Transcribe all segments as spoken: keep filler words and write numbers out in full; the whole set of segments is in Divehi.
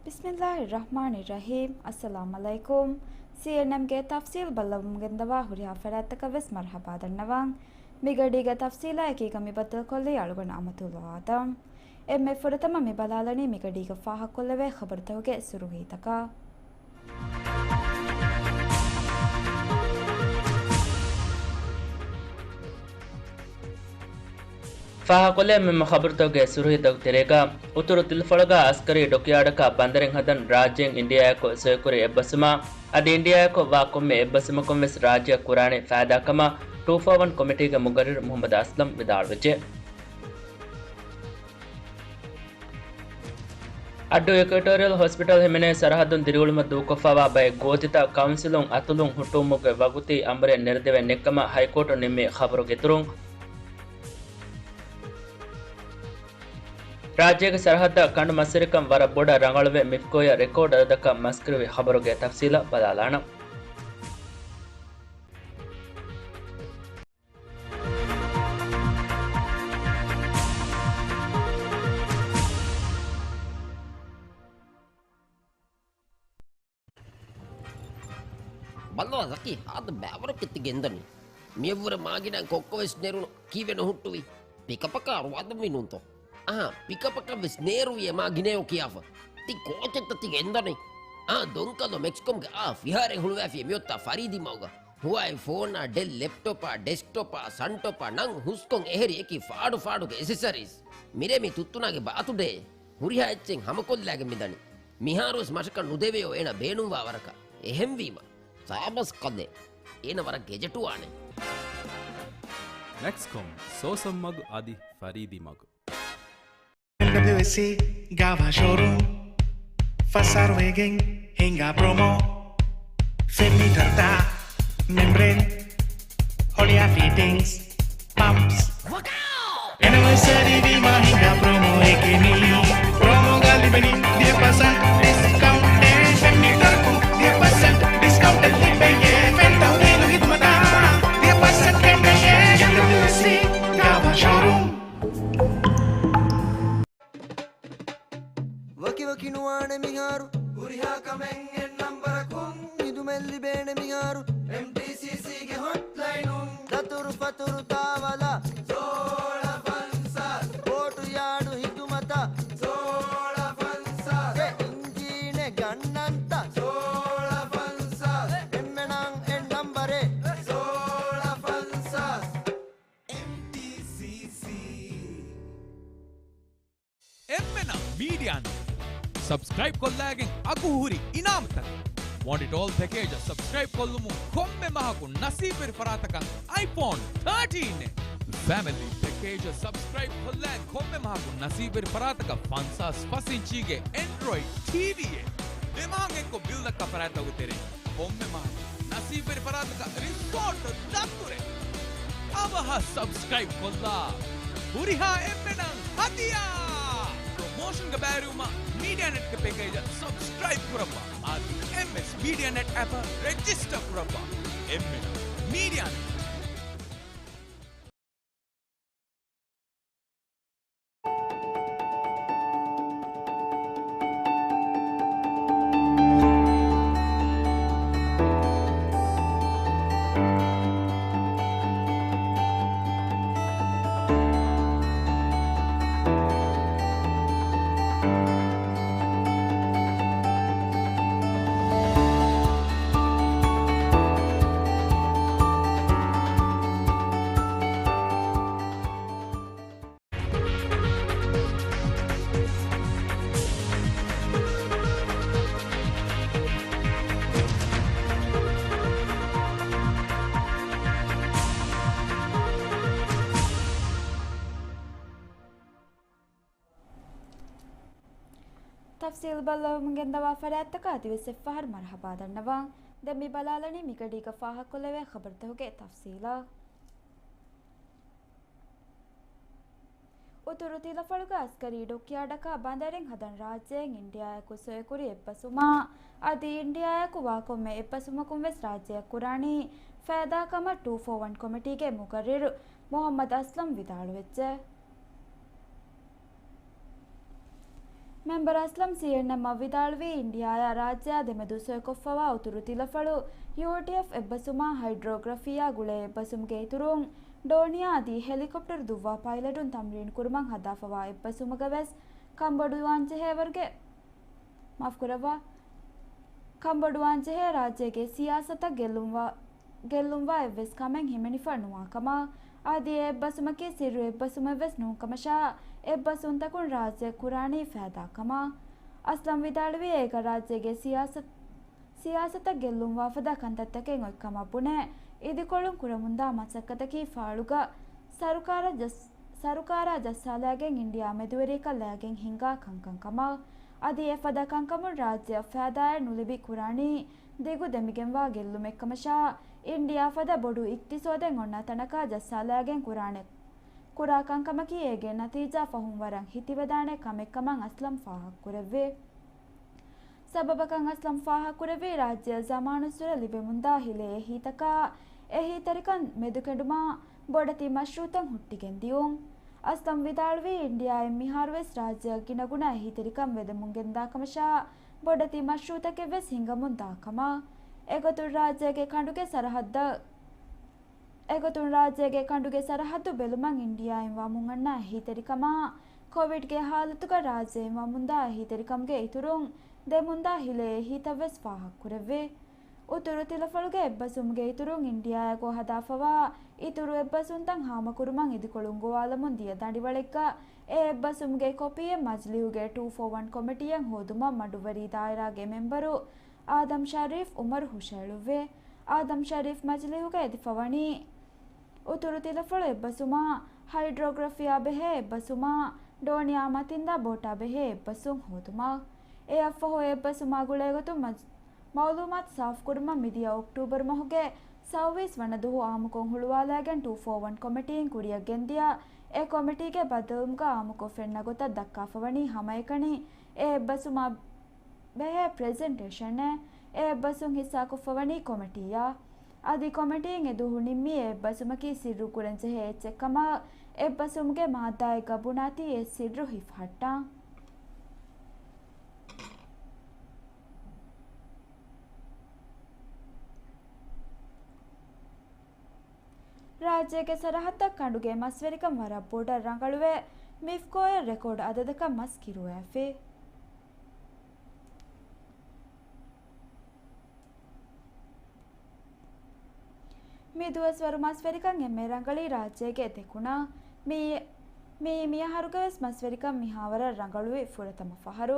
ބިސްމިއްލާހިއްރަޙްމާނިއްރަޙީމް. އައްސަލާމު ޢަލައިކުމް. ސީއެންއެމްގެ ތަފްސީލް ބައްލަވަމުން ގެންދަވާ ހުރިހާ ފަރާތްތަކަށް ވެސް މަރުޙަބާ ދަންނަވަން. މިގަޑީގެ ތަފްސީލާ އެކީގަ މި ބައްދަލުކޮށްލީ އަޅުގަނޑު އަމަތުﷲ އާދަމް. އެންމެ ފުރަތަމަ މި ބަލާލަނީ މިގަޑީގަ ފާހަގަކޮށްލެވޭ ޚަބަރުތަކުގެ ސުރުހީތަކަށް. ފާހަގަކޮށްލޭ މި ޚަބަރުތަކުގެ ސުރުހީތަކުގެ ތެރޭގަ، އުތުރު ތިލަފަޅުގަ އަސްކަރީ ޑޮކްޔާޑަކަށް ބަނދަރެއް ހަދަން ރާއްޖޭން އިންޑިއާއަކު ސޮއިކުރި އެއްބަސްވުމާ، އަދި އިންޑިއާއަކު ވާ ކޮންމެ އެއްބަސްވުމަކުން ވެސް ރާއްޖެއަށް ކުރާނެ ފައިދާކަމަށް ޓޫ ފޯ ވަން ކޮމިޓީގެ މުގައްރިރު މުޙައްމަދު އަސްލަމް ވިދާޅުވެއްޖެ. އައްޑޫ އިކުއެޓޯރިއަލް ހޮސްޕިޓަލް ހިމެނޭ ސަރަހައްދުން ދިރިއުޅުމަށް ދޫކޮށްފައިވާ ބައެއް ގޯތިތައް ކައުންސިލުން އަތޮޅުން ހުއްޓުވުމުގެ ވަގުތީ އަމުރެއް ނެރެދެވޭ ނެއްކަމަށް ހައިކޯޓު ނިންމި ޚަބަރުގެ އިތުރުން، ރާއްޖޭގެ ސަރަހައްދަށް ކަނޑު މަސްވެރިކަން ވަރަށް ބޮޑަށް ރަނގަޅުވެ، މިފްކޯއަށް ރެކޯޑް އަދަދަކަށް މަސްކުރެވި ޚަބަރުގެ ތަފްސީލަށް ބަލާލާނަން. ބައްލަވާ ޒަކީ، ހާދަ ބައިވަރަކަށް ތި ގެންދަނީ. މިއަށްވުރެ މާގިނަ ކޮއްކޮ ވެސް ނެރުނު. ކީއްވެ ނުހުއްޓުވީ؟ ޕިކަޕަކަށް އަރުވާދަންވީ ނޫންތޯ؟ އަހާ، ޕިކަޕަކަށް ވެސް ނޭރުވި އެ މާ ގިނައޯ ކިޔާފަ. ތި ކޯޗެއްތަ ތި ގެންދަނީ؟ އާ، ދޮންކަލޯ މެކްސްކޮމްގެ އާ ފިހާރައެއް ހުޅުވާފި މިއޮތާ ފަރީދީ މަގުގަ. ހުވާއި ފޯނާ، ޑެލް ލެޕްޓޮޕާ، ޑެސްކްޓޮޕާ، ސަންޓޮޕާ ނަން ހުސްކޮން އެހެރި އެކި ފާޑު ފާޑުގެ އެސެސަރީސް. މިރޭ މި ތުއްތުނާގެ ބާތުޑޭ. ހުރިހާ އެއްޗެއް ހަމަކޮށްލާގެން މިދަނީ. މިހާރުވެސް މަށަކަށް ނުދެވެޔޯ އޭނަ ބޭނުންވާ ވަރަކަށް. އެހެންވީމަ، ސާބަސް ކަލޭ. އޭނަ ވަރަށް ގެޖެޓުވާނެ. މެކްސްކޮމް، ސޯސަން މަގު އަދި ފަރީދީ މަގު. އެމްޑަބްލިއުއެސްސީ ގާވާ ޝޯރޫމް، ފަސް އަހަރު ވެގެން ހިނގާ ޕްރޮމޯ. ފެން މީޓަރުތައް، މެމްބްރޭން، ހޮޅިއާ ފިޓިންގްސް، ޕަމްޕްސް. އެނިވަރސަރީ ވީމާ ހިނގާ ޕްރޮމޯއެކޭ މީ. ޕްރޮމޯގަ ލިބެނީ ދިހަ ޕަސެންޓް ޑިސްކައުންޓެއް. ފެން މީޓަރަކުން ދިހަ ޕަސެންޓް ޑިސްކައުންޓެއް ލިބެޔޭ. ފެން ތަހުލީލު ހިދުމަތަށް ދިހަ ޕަސެންޓް ގެންނެޔޭ. އެމްޑަބްލިއުއެސްސީ ގާވާ ޝޯރޫމް. ވަކިވަކި ނުވާނެ މިހާރު. ހުރިހާ ކަމެއް އެއް ނަންބަރަކުން. ހިދުމަތް ލިބޭނެ މިހާރު. އެމްޓީސީސީގެ ހޮޓްލައިނުން. ދަތުރު ފަތުރު ތާވަލާ. ސޯޅަ ފަންސާސް. ބޯޓު ޔާޑު ހިދުމަތަށް. ސޯޅަ ފަންސާސް. އެ އިންޖީނެއް ގަންނަންތަ. ސޯޅަ ފަންސާސް. އެންމެނަށް އެއް ނަންބަރެއް. ސޯޅަ ފަންސާސް. އެމްޓީސީސީ. އެންމެނަށް މީޑިއާ ނެޓް ސަބްސްކްރައިބް ކޮށްލައިގެން އަގު ހުރި އިނާމުތައް. ވާންޓެޑް އޯލް ޕެކޭޖަށް ސަބްސްކްރައިބް ކޮށްލުމުން ކޮންމެ މަހަކު ނަސީބުވެރި ފަރާތަކަށް އައިފޯން ތާޓީން އެއް. ފެމިލީ ޕެކޭޖަށް ސަބްސްކްރައިބް ކޮށްލައިގެން ކޮންމެ މަހަކު ނަސީބުވެރި ފަރާތަކަށް ފަންސާސް ފަސް އިންޗީގެ އެންޑްރޮއިޑް ޓީވީއެއް. ދެ މަހަށް އެއްކޮށް ބިލް ދައްކާ ފަރާތްތަކުގެ ތެރެއިން ކޮންމެ މަހަކު ނަސީބުވެރި ފަރާތަކަށް ރިސޯޓް ދަތުރެއް. އަވަހަށް ސަބްސްކްރައިބް ކޮށްލާ ހުރިހާ އެންމެނަށް ހަދިޔާ! ޕްރޮމޯޝަންގެ ބައިވެރިވުމަށް މީޑިއާ ނެޓްގެ ޕެކޭޖަށް ސަބްސްކްރައިބް ކުރައްވާ. އަދި އެމްއެސް މީޑިއާ ނެޓް އެޕަށް ރެޖިސްޓަރ ކުރައްވާ. އެންމެނަށް މީޑިއާ ނެޓް. ތަފްސީލް ބައްލަވަމުން ގެންދަވާ ފަރާތްތަކަށް އަދިވެސް އެއްފަހަރު މަރުޙަބާ ދަންނަވަން. ދެން މި ބަލާލަނީ މިގަޑީގަ ފާހަގަކޮށްލެވޭ ޚަބަރުތަކުގެ ތަފްސީލަށް. އުތުރު ތިލަފަޅުގަ އަސްކަރީ ޑޮކްޔާޑަކަށް ބަނދަރެއް ހަދަން ރާއްޖޭން އިންޑިއާއަކު ސޮއިކުރި އެއްބަސްވުމާ، އަދި އިންޑިއާއަކު ވާ ކޮންމެ އެއްބަސްވުމަކުން ވެސް ރާއްޖެއަށް ކުރާނީ ފައިދާ ކަމަށް ޓޫ ފޯ ވަން ކޮމިޓީގެ މުގައްރިރު މުޙައްމަދު އަސްލަމް ވިދާޅުވެއްޖެ. މެމްބަރ އަސްލަމް ސީއެންއެމްއަށް ވިދާޅުވީ، އިންޑިއާއާ ރާއްޖެއާ ދެމެދު ސޮއިކޮށްފަވާ އުތުރު ތިލަފަޅު ޔޫޓީއެފް އެއްބަސުމާ ހައިޑްރޯގްރަފީއާ ގުޅޭ އެއްބަސުމުގެ އިތުރުން ޑޯނިއާ އަދި ހެލިކޮޕްޓަރު ދުއްވާ ޕައިލަޓުން ތަމްރީން ކުރުމަށް ހަދާފަވާ އެއްބަސުމުގަ ވެސް ކަންބޮޑުވާންޖެހޭވަރުގެ، މާފުކުރައްވާ، ކަންބޮޑުވާންޖެހޭ ރާއްޖޭގެ ސިޔާސަތަށް ގެއްލުންވާ، ގެއްލުންވާ އެއްވެސް ކަމެއް ހިމެނިފަ ނުވާ ކަމަށް، އަދި އެ އެއްބަސުމަކީ ސިއްރު އެއްބަސުމެއްވެސް ނޫން ކަމަށާ، އެއްބަސުންތަކުން ރާއްޖެ ކުރާނީ ފައިދާ ކަމަށް. އަސްލަމް ވިދާޅުވީ، އޭގަ ރާއްޖޭގެ ސިޔާސަތު ސިޔާސަތަށް ގެއްލުންވާފަދަ ކަންތައްތަކެއް އޮތްކަމަށް ބުނެ، އިދިކޮޅުން ކުރަމުންދާ މަސައްކަތަކީ ފާޅުގަ ސަރުކާރަށް ޖަސް، ސަރުކާރާ ޖައްސާލައިގެން އިންޑިއާ މެދުވެރިއަކަށް ލައިގެން ހިންގާ ކަންކަން ކަމަށް. އަދި އެފަދަ ކަންކަމުން ރާއްޖެއަށް ފައިދާއެއް ނުލިބި ކުރާނީ ދިގު ދެމިގެންވާ ގެއްލުމެއްކަމަށާ، އިންޑިއާ ފަދަ ބޮޑު އިޤްތިޞާދެއް އޮންނަ ތަނަކާ ޖައްސާލައިގެން ކުރާނެ، ކުރާ ކަންކަމަކީ އޭގެ ނަތީޖާ ފަހުން ވަރަށް ހިތިވެދާނެ ކަމެއްކަމަށް އަސްލަމް ފާހަގަކުރެއްވި. ސަބަބަކަށް އަސްލަމް ފާހަގަކުރެއްވީ، ރާއްޖެއަށް ޒަމާނުއްސުރެ ލިބެމުންދާ ހިލޭ އެހީތަކާ އެހީތެރިކަން މެދުކެނޑުމާ ބޮޑެތި މަޝްރޫޢުތައް ހުއްޓިގެން ދިޔުން. އަސްލަމް ވިދާޅުވީ، އިންޑިއާއިން މިހާރުވެސް ރާއްޖެއަށް ގިނަގުނަ އެހީތެރިކަން ވެދެމުން ގެންދާކަމަށާ، ބޮޑެތި މަޝްރޫޢުތަކެއްވެސް ހިނގަމުން ދާކަމަށް. އެގޮތުން ރާއްޖޭގެ ކަނޑުގެ ސަރަހައްދަށް އެގޮތުން ރާއްޖޭގެ ކަނޑުގެ ސަރަހައްދު ބެލުމަށް އިންޑިއާއިން ވަމުން އަންނަ އެހީތެރިކަމާ، ކޮވިޑްގެ ހާލަތުގަ ރާއްޖެއިން ވަމުންދާ އެހީތެރިކަމުގެ އިތުރުން ދެމުންދާ ހިލޭ އެހީތައްވެސް ފާހަގަކުރެއްވި. އުތުރު ތިލަފަޅުގެ އެއްބަސުމުގެ އިތުރުން އިންޑިއާއާ ގޮވާ ހަދާފަވާ އިތުރު އެއްބަސުންތައް ހާމަކުރުމަށް އިދިކޮޅުން ގޮވާލަމުން ދިޔަ ދަނޑިވަޅެއްގަ އެ އެއްބަސުމުގެ ކޮޕީއެއް މަޖިލީހުގެ ޓޫ ފޯ ވަން ކޮމިޓީއަށް ހޯދުމަށް މަޑުއްވަރީ ދާއިރާގެ މެމްބަރު އާދަމް ޝަރީފް އުމަރު ހުށައެޅުއްވި. އާދަމް ޝަރީފް މަޖިލީހުގަ އެދިފަވަނީ، އުތުރު ތިލަފަޅު އެއްބަސުމާ، ހައިޑްރޯގްރަފީއާ ބެހޭ އެއްބަސުމާ، ޑޯނިއާ މަތިންދާ ބޯޓާ ބެހޭ އެއްބަސުން ހޯދުމަށް. އެއަށްފަހު އެއްބަސުމާ ގުޅޭގޮތުން މަޖް، މައުލޫމާތު ސާފުކުރުމަށް މިދިޔަ އޮކްޓޫބަރު މަހުގެ ސައުވީސް ވަނަ ދުވަހު އާއްމުކޮށް ހުޅުވާލައިގެން ޓޫ ފޯ ވަން ކޮމިޓީއިން ކުރިއަށް ގެންދިޔަ އެ ކޮމިޓީގެ ބައްދަލުވުމުގަ އާއްމުކޮށް ފެންނަ ގޮތަށް ދައްކާފަވަނީ ހަމައެކަނި އެ އެއްބަސުމާ ބެހޭ ޕްރެޒެންޓޭޝަނެއް. އެ އެއްބަސުން ހިއްސާކޮށްފަވަނީ ކޮމިޓީއާ. އަދި ކޮމިޓީއިން އެދުވަހު ނިންމީ އެ އެއްބަސުމަކީ ސިއްރު ކުރަންޖެހޭ އެއްޗެއްކަމަށް އެއްބަސުމުގެ މާއްދާއެއްގަ ބުނާތީ އެ ސިއްރު ހިފަހައްޓާން. ރާއްޖޭގެ ސަރަހައްދަށް ކަނޑުގެ މަސްވެރިކަން ވަރަށް ބޮޑަށް ރަނގަޅުވެ، މިފްކޯއަށް ރެކޯޑް އަދަދަކަށް މަސް ކިރުވައިފި. މި ދުވަސްވަރު މަސްވެރިކަން އެންމެ ރަނގަޅީ ރާއްޖޭގެ ދެކުނަށް. މި، މިއީ މިއަހަރުގަވެސް މަސްވެރިކަން މިހާވަރަށް ރަނގަޅުވި ފުރަތަމަ ފަހަރު.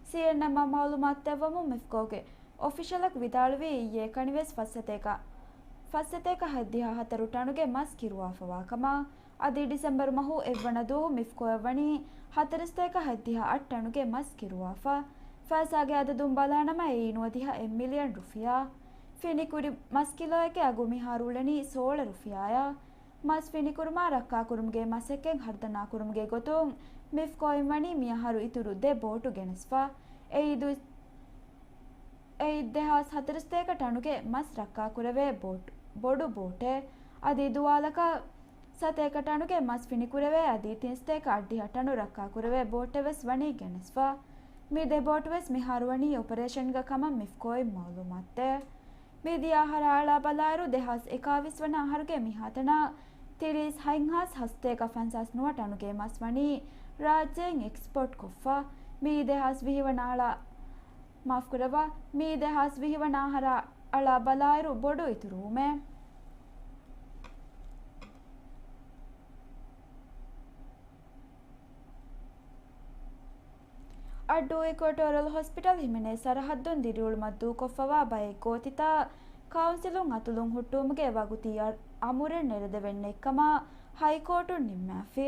ސީއެންއެމްއަށް މައުލޫމާތު ދެއްވަމުން މިފްކޯގެ އޮފިޝަލަކު ވިދާޅުވީ އިއްޔެ ކަނިވެސް ފަސް ސަތޭކަ، ފަސް ސަތޭކަ ހަތްދިހަ ހަތަރު ޓަނުގެ މަސް ކިރުވާފަވާކަމަށް. އަދި ޑިސެމްބަރު މަހު އެއްވަނަ ދުވަހު މިފްކޯއަށް ވަނީ ހަތަރު ސަތޭކަ ހަތްދިހަ އަށް ޓަނުގެ މަސް ކިރުވާފަ. ފައިސާގެ އަދަދުން ބަލާނަމަ އެއީ ނުވަދިހަ އެއް މިލިއަން ރުފިޔާ. ފިނިކުރި މަސް ކިލޯއެއްގެ އަގު މިހާރު އުޅެނީ ސޯޅަ ރުފިޔާއާ. މަސް ފިނިކުރުމާ ރައްކާކުރުމުގެ މަސައްކަތް ހަރުދަނާކުރުމުގެ ގޮތުން މިފްކޯއިން ވަނީ މިއަހަރު އިތުރު ދެ ބޯޓު ގެނެސްފަ. އެއީ ދު، އެއީ ދެހާސް ހަތަރު ސަތޭކަ ޓަނުގެ މަސް ރައްކާކުރެވޭ ބޯޓް، ބޮޑު ބޯޓެއް. އަދި ދުވާލަކަށް ސަތޭކަ ޓަނުގެ މަސް ފިނިކުރެވޭ އަދި ތިން ސަތޭކަ އަށްޑިހަ ޓަނު ރައްކާކުރެވޭ ބޯޓެއް ވެސް ވަނީ ގެނެސްފަ. މި ދެ ބޯޓު ވެސް މިހާރު ވަނީ އޮޕަރޭޝަންގަ ކަމަށް މިފްކޯއިން މައުލޫމާތު ދޭ. މިދިޔަ އަހަރާ އަޅާ ބަލާއިރު، ދެހާސް އެކާވީސް ވަނަ އަހަރުގެ މިހާތަނަށް ތިރީސް ހަތްހާސް ހަސަތޭކަ ފަންސާސް ނުވަ ޓަނުގެ މަސް ވަނީ ރާއްޖެއިން އެކްސްޕޯޓް ކޮށްފަ. މި ދެހާސް ވިހި ވަނަ އަޅާ، މާފުކުރައްވާ، މި ދެހާސް ވިހި ވަނަ އަހަރާ އަޅާ ބަލާއިރު ބޮޑު އިތުރުވުމެއް. އައްޑޫ އިކުއެޓޯރަލް ހޮސްޕިޓަލް ހިމެނޭ ސަރަހައްދުން ދިރިއުޅުމަށް ދޫކޮށްފަވާ ބައެއް ގޯތިތައް ކައުންސިލުން އަތުލުން ހުއްޓުވުމުގެ ވަގުތީ އަ، އަމުރެއް ނެރެދެވެން ނެތްކަމަށް ހައިކޯޓުން ނިންމާފި.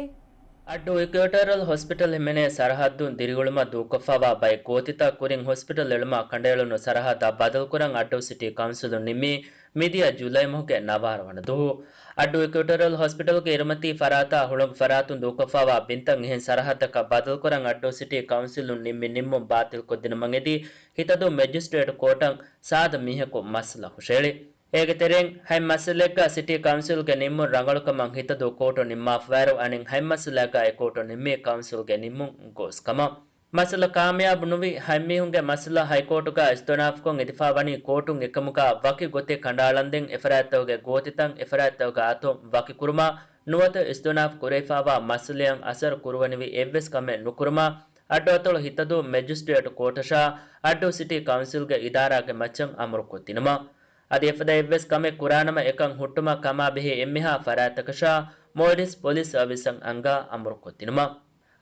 އައްޑޫ އިކުއެޓޯރަލް ހޮސްޕިޓަލް ހިމެނޭ ސަރަހައްދުން ދިރިއުޅުމަށް ދޫކޮށްފަވާ ބައެއް ގޯތިތައް ކުރިން ހޮސްޕިޓަލް އެޅުމަށް ކަނޑައެޅުނު ސަރަހައްދަށް ބަދަލުކުރަން އައްޑޫ ސިޓީ ކައުންސިލުން ނިންމީ މިދިޔަ ޖުލައި މަހުގެ ނަވާރަ ވަނަ ދުވަހު. އައްޑޫ އިކުއެޓޯރަލް ހޮސްޕިޓަލްގެ އިރުމަތީ ފަރާތާ ހުޅަނގު ފަރާތުން ދޫކޮށްފަވާ ބިންތައް އެހެން ސަރަހައްދަކަށް ބަދަލުކުރަން އައްޑޫ ސިޓީ ކައުންސިލުން ނިންމި ނިންމުން ބާތިލްކޮށްދިނުމަށް އެދި، ހިތަދޫ މެޖިސްޓްރޭޓް ކޯޓަށް ސާދަ މީހަކު މައްސަލަ ހުށައެޅި. އޭގެ ތެރެއިން ހަތް މައްސަލައެއްގަ ސިޓީ ކައުންސިލްގެ ނިންމުން ރަނގަޅުކަމަށް ހިތަދޫ ކޯޓު ނިންމާފަވާއިރު، އަނެއް ހަތް މައްސަލައެއްގަ އެ ކޯޓު ނިންމީ ކައުންސިލްގެ ނިންމުން ގޯސްކަމަށް. މައްސަލަ ކާމިޔާބު ނުވި ހަތް މީހުންގެ މައްސަލަ ހައިކޯޓުގަ އިސްތިއުނާފުކޮށް އިދިފާވަނީ ކޯޓުން އެކަމުގަ ވަކި ގޮތެއް ކަނޑައަޅަންދެން އެފަރާތްތަކުގެ ގޯތިތައް އެފަރާތްތަކުގަ އަތުން ވަކިކުރުމަށް ނުވަތަ އިސްތިއުނާފު ކުރެވިފާވާ މައްސަލައަށް އަސަރު ކުރުވަނިވި އެއްވެސް ކަމެއް ނުކުރުމަށް އައްޑޫ އަތޮޅު ހިތަދޫ މެޖިސްޓްރޭޓު ކޯޓަށާ އައްޑޫ ސިޓީ ކައުންސިލްގެ އިދާރާގެ މައްޗަށް އަމުރުކޮށްދިނުމަށް. އަދި އެފަދަ އެއްވެސް ކަމެއް ކުރާނަމަ އެކަން ހުއްޓުމަށް ކަމާބެހޭ އެންމެހާ ފަރާތްތަކަށާ މޯލްޑިވްސް ޕޮލިސް ސަރވިސަށް އަންގާ އަމުރުކޮށްދިނުމަށް.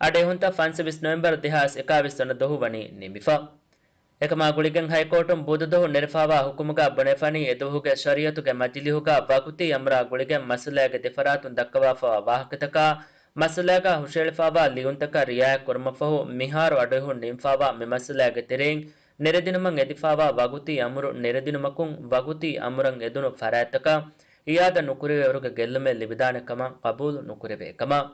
އަޑުއެހުންތައް ފަންސަވީސް ނޮވެމްބަރު ދެހާސް އެކާވީސް ވަނަ ދުވަހު ވަނީ ނިމިފަ. އެކަމާ ގުޅިގެން ހައިކޯޓުން ބުދުދުވަހު ނެރެފާވާ ހުކުމުގަ ބުނެފަނީ އެދުވަހުގެ ޝަރީއަތުގެ މަޖިލީހުގަ ވަގުތީ އަމުރާ ގުޅިގެން މައްސަލައިގެ ދެފަރާތުން ދައްކަވާފަވާ ވާހަކަތަކާ، މައްސަލައިގަ ހުށައެޅިފާވާ ލިޔުންތަކަށް ރިއާޔަތް ކުރުމަށްފަހު، މިހާރު އަޑުއެހުން ނިމިފާވާ މި މައްސަލައިގެ ތެރެއިން ނެރެދިނުމަށް އެދިފާވާ ވަގުތީ އަމުރު ނެރެދިނުމަކުން، ވަގުތީ އަމުރަށް އެދުނު ފަރާތްތަކަށް އިއާދަ ނުކުރެވޭވަރުގެ ގެއްލުމެއް ލިބިދާނެ ކަމަށް ޤަބޫލު ނުކުރެވޭ ކަމަށް.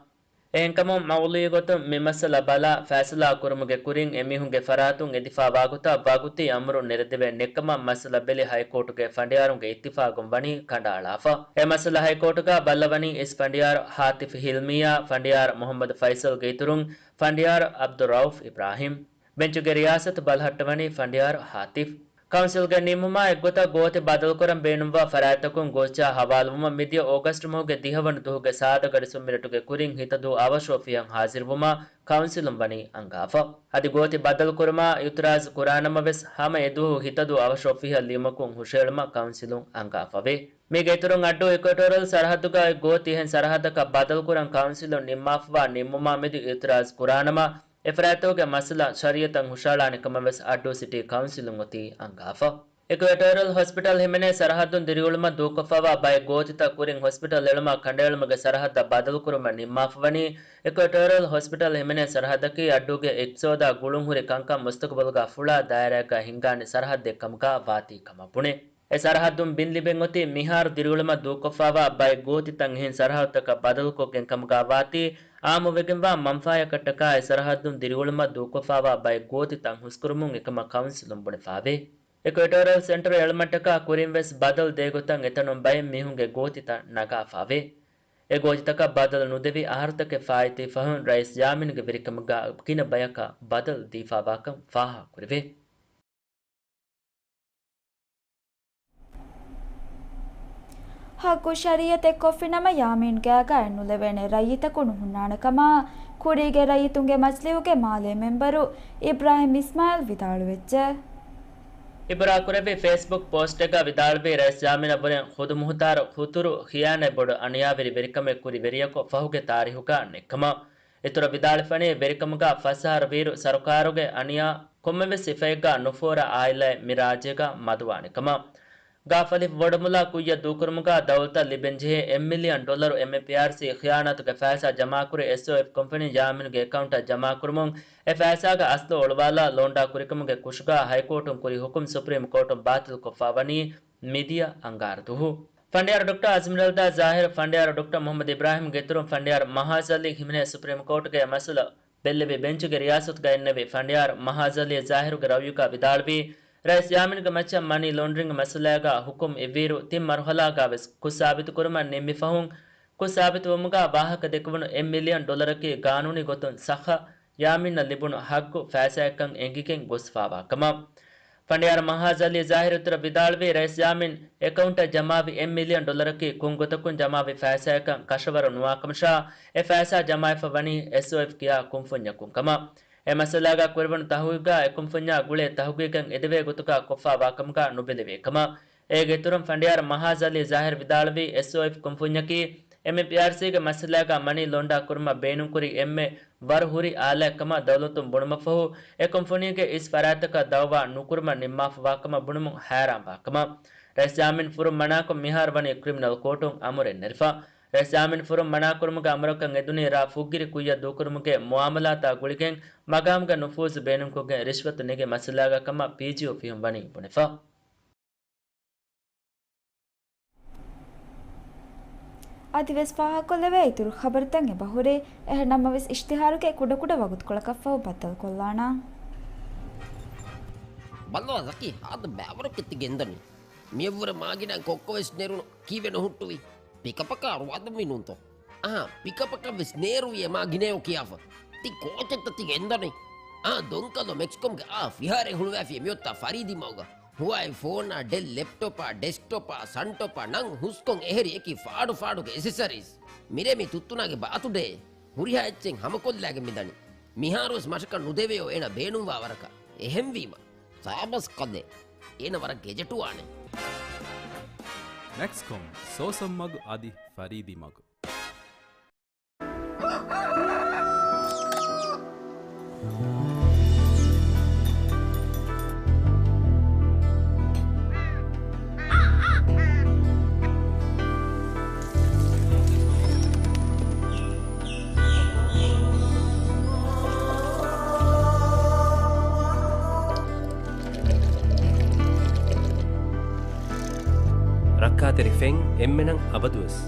އެހެންކަމުން، މައުލީ ގޮތުން މި މައްސަލަ ބަލާ، ފައިސަލާ ކުރުމުގެ ކުރިން އެމީހުންގެ ފަރާތުން އެދިފާވާގޮތަށް ވަގުތީ އަމުރު ނެރެދެވޭނެކަމަށް މައްސަލަ ބެލި ހައިކޯޓުގެ ފަނޑިޔާރުންގެ އިއްތިފާގުން ވަނީ ކަނޑައަޅާފަ. އެ މައްސަލަ ހައިކޯޓުގަ ބައްލަވަނީ އިސް ފަނޑިޔާރު ހާތިފް ހިލްމީއާ، ފަނޑިޔާރު މުޙައްމަދު ފައިސަލްގެ އިތުރުން ފަނޑިޔާރު ޢަބްދުއްރައުފް އިބްރާހިމް. ބެންޗުގެ ރިޔާސަތު ބަލަހައްޓަވަނީ ފަނޑިޔާރު ހާތިފް. ކައުންސިލްގެ ނިންމުމާ އެއްގޮތަށް ގޯތި ބަދަލުކުރަން ބޭނުންވާ ފަރާތްތަކުން ގޯއްޗާ ހަވާލުވުމަށް މިދިޔަ އޯގަސްޓް މަހުގެ ދިހަވަނަ ދުވަހުގެ ސާދަ ގަޑި ސުންމިރަޓުގެ ކުރިން ހިތަދޫ އަވަށޯފީހަށް ހާޒިރުވުމަށް ކައުންސިލުން ވަނީ އަންގާފަ. އަދި ގޯތި ބަދަލުކުރުމާ އިއުތިރާޒު ކުރާނަމަވެސް، ހަމަ އެދުވަހު ހިތަދޫ އަވަށޯފީހަށް ލިޔުމަކުން ހުށައެޅުމަށް ކައުންސިލުން އަންގާފަވޭ. މީގެ އިތުރުން އައްޑޫ އިކުއެޓޯރަލް ސަރަހައްދުގައި ގޯތި އެހެން ސަރަހައްދަކަށް ބަދަލުކުރަން ކައުންސިލުން ނިންމާފަވާ ނިންމުމާ މެދު އިއުތިރާޒު ކުރާނަމަ، އެފަރާތްތަކުގެ މައްސަލަ ޝަރީއަތަށް ހުށައަޅާނެ ކަމަށް ވެސް އައްޑޫ ސިޓީ ކައުންސިލުން އޮތީ އަންގާފަ. އިކުއެޓޯރަލް ހޮސްޕިޓަލް ހިމެނޭ ސަރަހައްދުން ދިރިއުޅުމަށް ދޫކޮށްފަވާ ބައެއް ގޯތިތައް ކުރިން ހޮސްޕިޓަލް އެޅުމަށް ކަނޑައެޅުމުގެ ސަރަހައްދަށް ބަދަލުކުރުމަށް ނިންމާފަވަނީ، އިކުއެޓޯރަލް ހޮސްޕިޓަލް ހިމެނޭ ސަރަހައްދަކީ އައްޑޫގެ އިޤްތިޞާދާ ގުޅުންހުރި ކަންކަން މުސްތަޤުބަލުގަ ފުޅާ ދާއިރާއެއްގަ ހިންގާނެ ސަރަހައްދެއް ކަމުގަ ވާތީ ކަމަށް ބުނޭ. އެ ސަރަހައްދުން ބިން ލިބެން އޮތީ މިހާރު ދިރިއުޅުމަށް ދޫކޮށްފަވާ ބައެއް ގޯތިތައް އެހެން ސަރަހައްދުތަކަށް ބަދަލުކޮށްގެން ކަމުގަ ވާތީ، އާއްމުވެގެންވާ މަންފާޔަކަށްޓަކާ އެ ސަރަހައްދުން ދިރިއުޅުމަށް ދޫކޮށްފަވާ ބައެއް ގޯތިތައް ހުސްކުރުމުން އެކަމަށް ކައުންސިލުން ބުނެފަވޭ. އިކުއެޓޯރަލް ސެންޓަރު އެޅުމަށްޓަކާ ކުރިން ވެސް ބަދަލު ދޭގޮތަށް އެތަނުން ބައެއް މީހުންގެ ގޯތިތައް ނަގާފަވޭ. އެ ގޯތިތަކަށް ބަދަލު ނުދެވި އަހަރުތަކެއް ފާއިތުވި ފަހުން ރައީސް ޔާމީންގެ ވެރިކަމުގަ ގިނަ ބަޔަކަށް ބަދަލު ދީފަވާކަން ފާހަގަކުރެވޭ. ހައްގު ޝަރީއަތެއް ކޮށްފިނަމަ ޔާމީން ގާގައި ނުލެވޭނެ ރައްޔިތަކު ނުހުންނާނެ ކަމަށް ކުރީގެ ރައްޔިތުންގެ މަޖިލީހުގެ މާލޭ މެމްބަރު އިބްރާހިމް އިސްމާއިލް ވިދާޅުވެއްޖެ. އިބުރާކުރެއްވި ފޭސްބުކް ޕޯސްޓެއްގަ ވިދާޅުވީ، ރައީސް ޔާމީނަށް ވުރެން ޚުދުމުހުތާރު ޚުތުރު ޚިޔާނާތް ބޮޑު އަނިޔާވެރި ވެރިކަމެއް ކުރި ވެރިޔަކު ފަހުގެ ތާރީހުގަ ނެތްކަމަށް. އިތުރަށް ވިދާޅުވެފަނީ، ވެރިކަމުގަ ފަސް އަހަރު ވީއިރު ސަރުކާރުގެ އަނިޔާ ކޮންމެވެސް ސިފައެއްގަ ނުފޯރާ އާއިލާއެއް މި ރާއްޖޭގަ މަދުވާނެ ކަމަށް. ގާފަލި ވޮޑުމުލާ ކުއްޔަށް ދޫކުރުމުގަ ދައުލަތަށް ލިބެންޖެހޭ އެއް މިލިއަން ޑޮލަރު އެމްއެމްޕީއާރްސީ ޚިޔާނާތުގެ ފައިސާ ޖަމާކުރި އެސްއޯއެފް ކުންފުނިން ޔާމީނުގެ އެކައުންޓަށް ޖަމާކުރުމުން އެ ފައިސާގެ އަސްލު އޮޅުވާލާ ލޯންޑާ ކުރިކަމުގެ ކުށުގަ ހައިކޯޓުން ކުރި ހުކުމް ސުޕްރީމް ކޯޓުން ބާތިލްކޮށްފަވަނީ މިދިޔަ އަންގާރަ ދުވަހު. ފަނޑިޔާރު ޑޮކްޓަރ އަޒްމިރަލްދާ ޒާހިރު، ފަނޑިޔާރު ޑޮކްޓަރ މުޙައްމަދު އިބްރާހިމްގެ އިތުރުން ފަނޑިޔާރު މަހާޒް އަލީ ހިމެނޭ ސުޕްރީމް ކޯޓުގެ މައްސަލަ ބެއްލެވި ބެންޗުގެ ރިޔާސަތުގައި އިންނެވި ފަނޑިޔާރު މަހާޒް އަލީ ޒާހިރުގެ ރައުޔުގަ ވިދާޅުވީ، ރައީސް ޔާމީންގެ މައްޗަށް މަނީ ލޯންޑްރިންގ މައްސަލައިގަ ހުކުމް އިއްވިއިރު، ތިން މަރުހަލާގަ ވެސް ކުށް ސާބިތުކުރުމަށް ނިންމި ފަހުން، ކުށް ސާބިތުވުމުގަ ވާހަކަ ދެކެވުނު އެއް މިލިއަން ޑޮލަރަކީ ގާނޫނީ ގޮތުން ސައްހަ ޔާމީނަށް ލިބުނު ހައްގު ފައިސާއެއްކަން އެނގިގެން ގޮސްފާވާ ކަމަށް. ފަނޑިޔާރު މަހާޒް އަލީ ޒާހިރު އިތުރަށް ވިދާޅުވީ، ރައީސް ޔާމީން އެކައުންޓަށް ޖަމާވި އެއް މިލިއަން ޑޮލަރަކީ ކޮން ގޮތަކުން ޖަމާވި ފައިސާއަކަށް ކަށަވަރު ނުވާކަމަށާ، އެ ފައިސާ ޖަމާވެފަ ވަނީ އެސްއޯއެފް ކިޔާ ކުންފުންޏަކުން ކަމަށް. އެ މައްސަލާގަ ކުރެވުނު ތަހުގީގާ އެ ކުންފުންޏާ ގުޅޭ ތަހުގީގެއް އެދެވޭ ގޮތުގަ ކޮށްފާވާ ކަމުގަ ނުބެލެވޭ ކަމަށް. އޭގެ އިތުރުން ފަނޑިޔާރު މަހާޒް އަލީ ޒާހިރު ވިދާޅުވީ، އެސްއޯއެފް ކުންފުންޏަކީ އެމްއެމްޕީއާރްސީގެ މައްސަލާގަ މަނީ ލޯންޑާ ކުރުމަށް ބޭނުންކުރި އެންމެ ވަރު ހުރި އާލާތްކަމަށް ދައުލަތުން ބުނުމަށްފަހު، އެ ކުންފުނީގެ އިސް ފަރާތްތަކަށް ދައުވާ ނުކުރުމަށް ނިންމާފަވާކަމަށް ބުނުމުން ހައިރާންވާކަމަށް. ރައީސް ޔާމީން ފުރުން މަނާކޮށް މިހާރު ވަނީ ކްރިމިނަލް ކޯޓުން އަމުރެއް ނެރެފަ. ރައީސް ޔާމީން ފުރުން މަނާކުރުމުގެ އަމުރަކަށް އެދުނީ ރ. ފުއްގިރި ކުއްޔަށް ދޫކުރުމުގެ މުއާމަލާތާ ގުޅިގެން މަގާމުގެ ނުފޫޒު ބޭނުންކޮށްގެން ރިޝްވަތު ނެގި މައްސަލާގަ ކަމަށް ޕީޖީއޯ ފިހުން ވަނީ ބުނެފަ. އަދިވެސް ފާހަގަކޮށްލެވޭ އިތުރު ޚަބަރުތައް އެބަހުރޭ. އެހެންނަމަވެސް އިޝްތިހާރުގެ ކުޑަކުޑަ ވަގުތުކޮޅަކަށްފަހު ބައްދަލުކޮށްލާނަން. ބައްލަވާ ޒަކީ، ހާދަ ބައިވަރަކަށް ތި ގެންދަނީ. މިއަށްވުރެ މާގިނަ ކޮއްކޮވެސް ނެރުނު ކީއްވެ ނުހުއްޓުވީ؟ ޕިކަޕަކަށް އަރުވާދަންވީ ނޫންތޯ؟ އަހާ، ޕިކަޕަކަށް ވެސް ނޭރުވި އެ މާގިނަޔޯ ކިޔާފަ. ތި ކޯޗެއްތަ ތި ގެންދަނީ؟ އާ ދޮންކަލޯ މެކްސްކޮމްގެ އާ ފިހާރައެއް ހުޅުވައިފި އެމިއޮތާ ފަރީދީ މަގުގަ. ހުވާއި ފޯނާ، ޑެލް ލެޕްޓޮޕާ، ޑެސްކްޓޮޕާ، ސަންޓޮޕާ ނަން ހުސްކޮން އެހެރި އެކި ފާޑު ފާޑުގެ އެސެސަރީސް. މިރޭ މި ތުއްތުނާގެ ބާތުޑޭ ހުރިހާ އެއްޗެއް ހަމަކޮށްލާގެން މިދަނީ. މިހާރުވެސް މަށަކަށް ނުދެވެޔޯ އޭނަ ބޭނުންވާ ވަރަކަށް. އެހެންވީމަ، ސާބަސް ކަލޭ. އޭނަ ވަރަށް ގެޖެޓުވާނެ. މެކްސްކޮމް، ސޯސަން މަގު އަދި ފަރީދީ މަގު. ރައްކާތެރި ފެން އެންމެނަށް އަބަދުވެސް.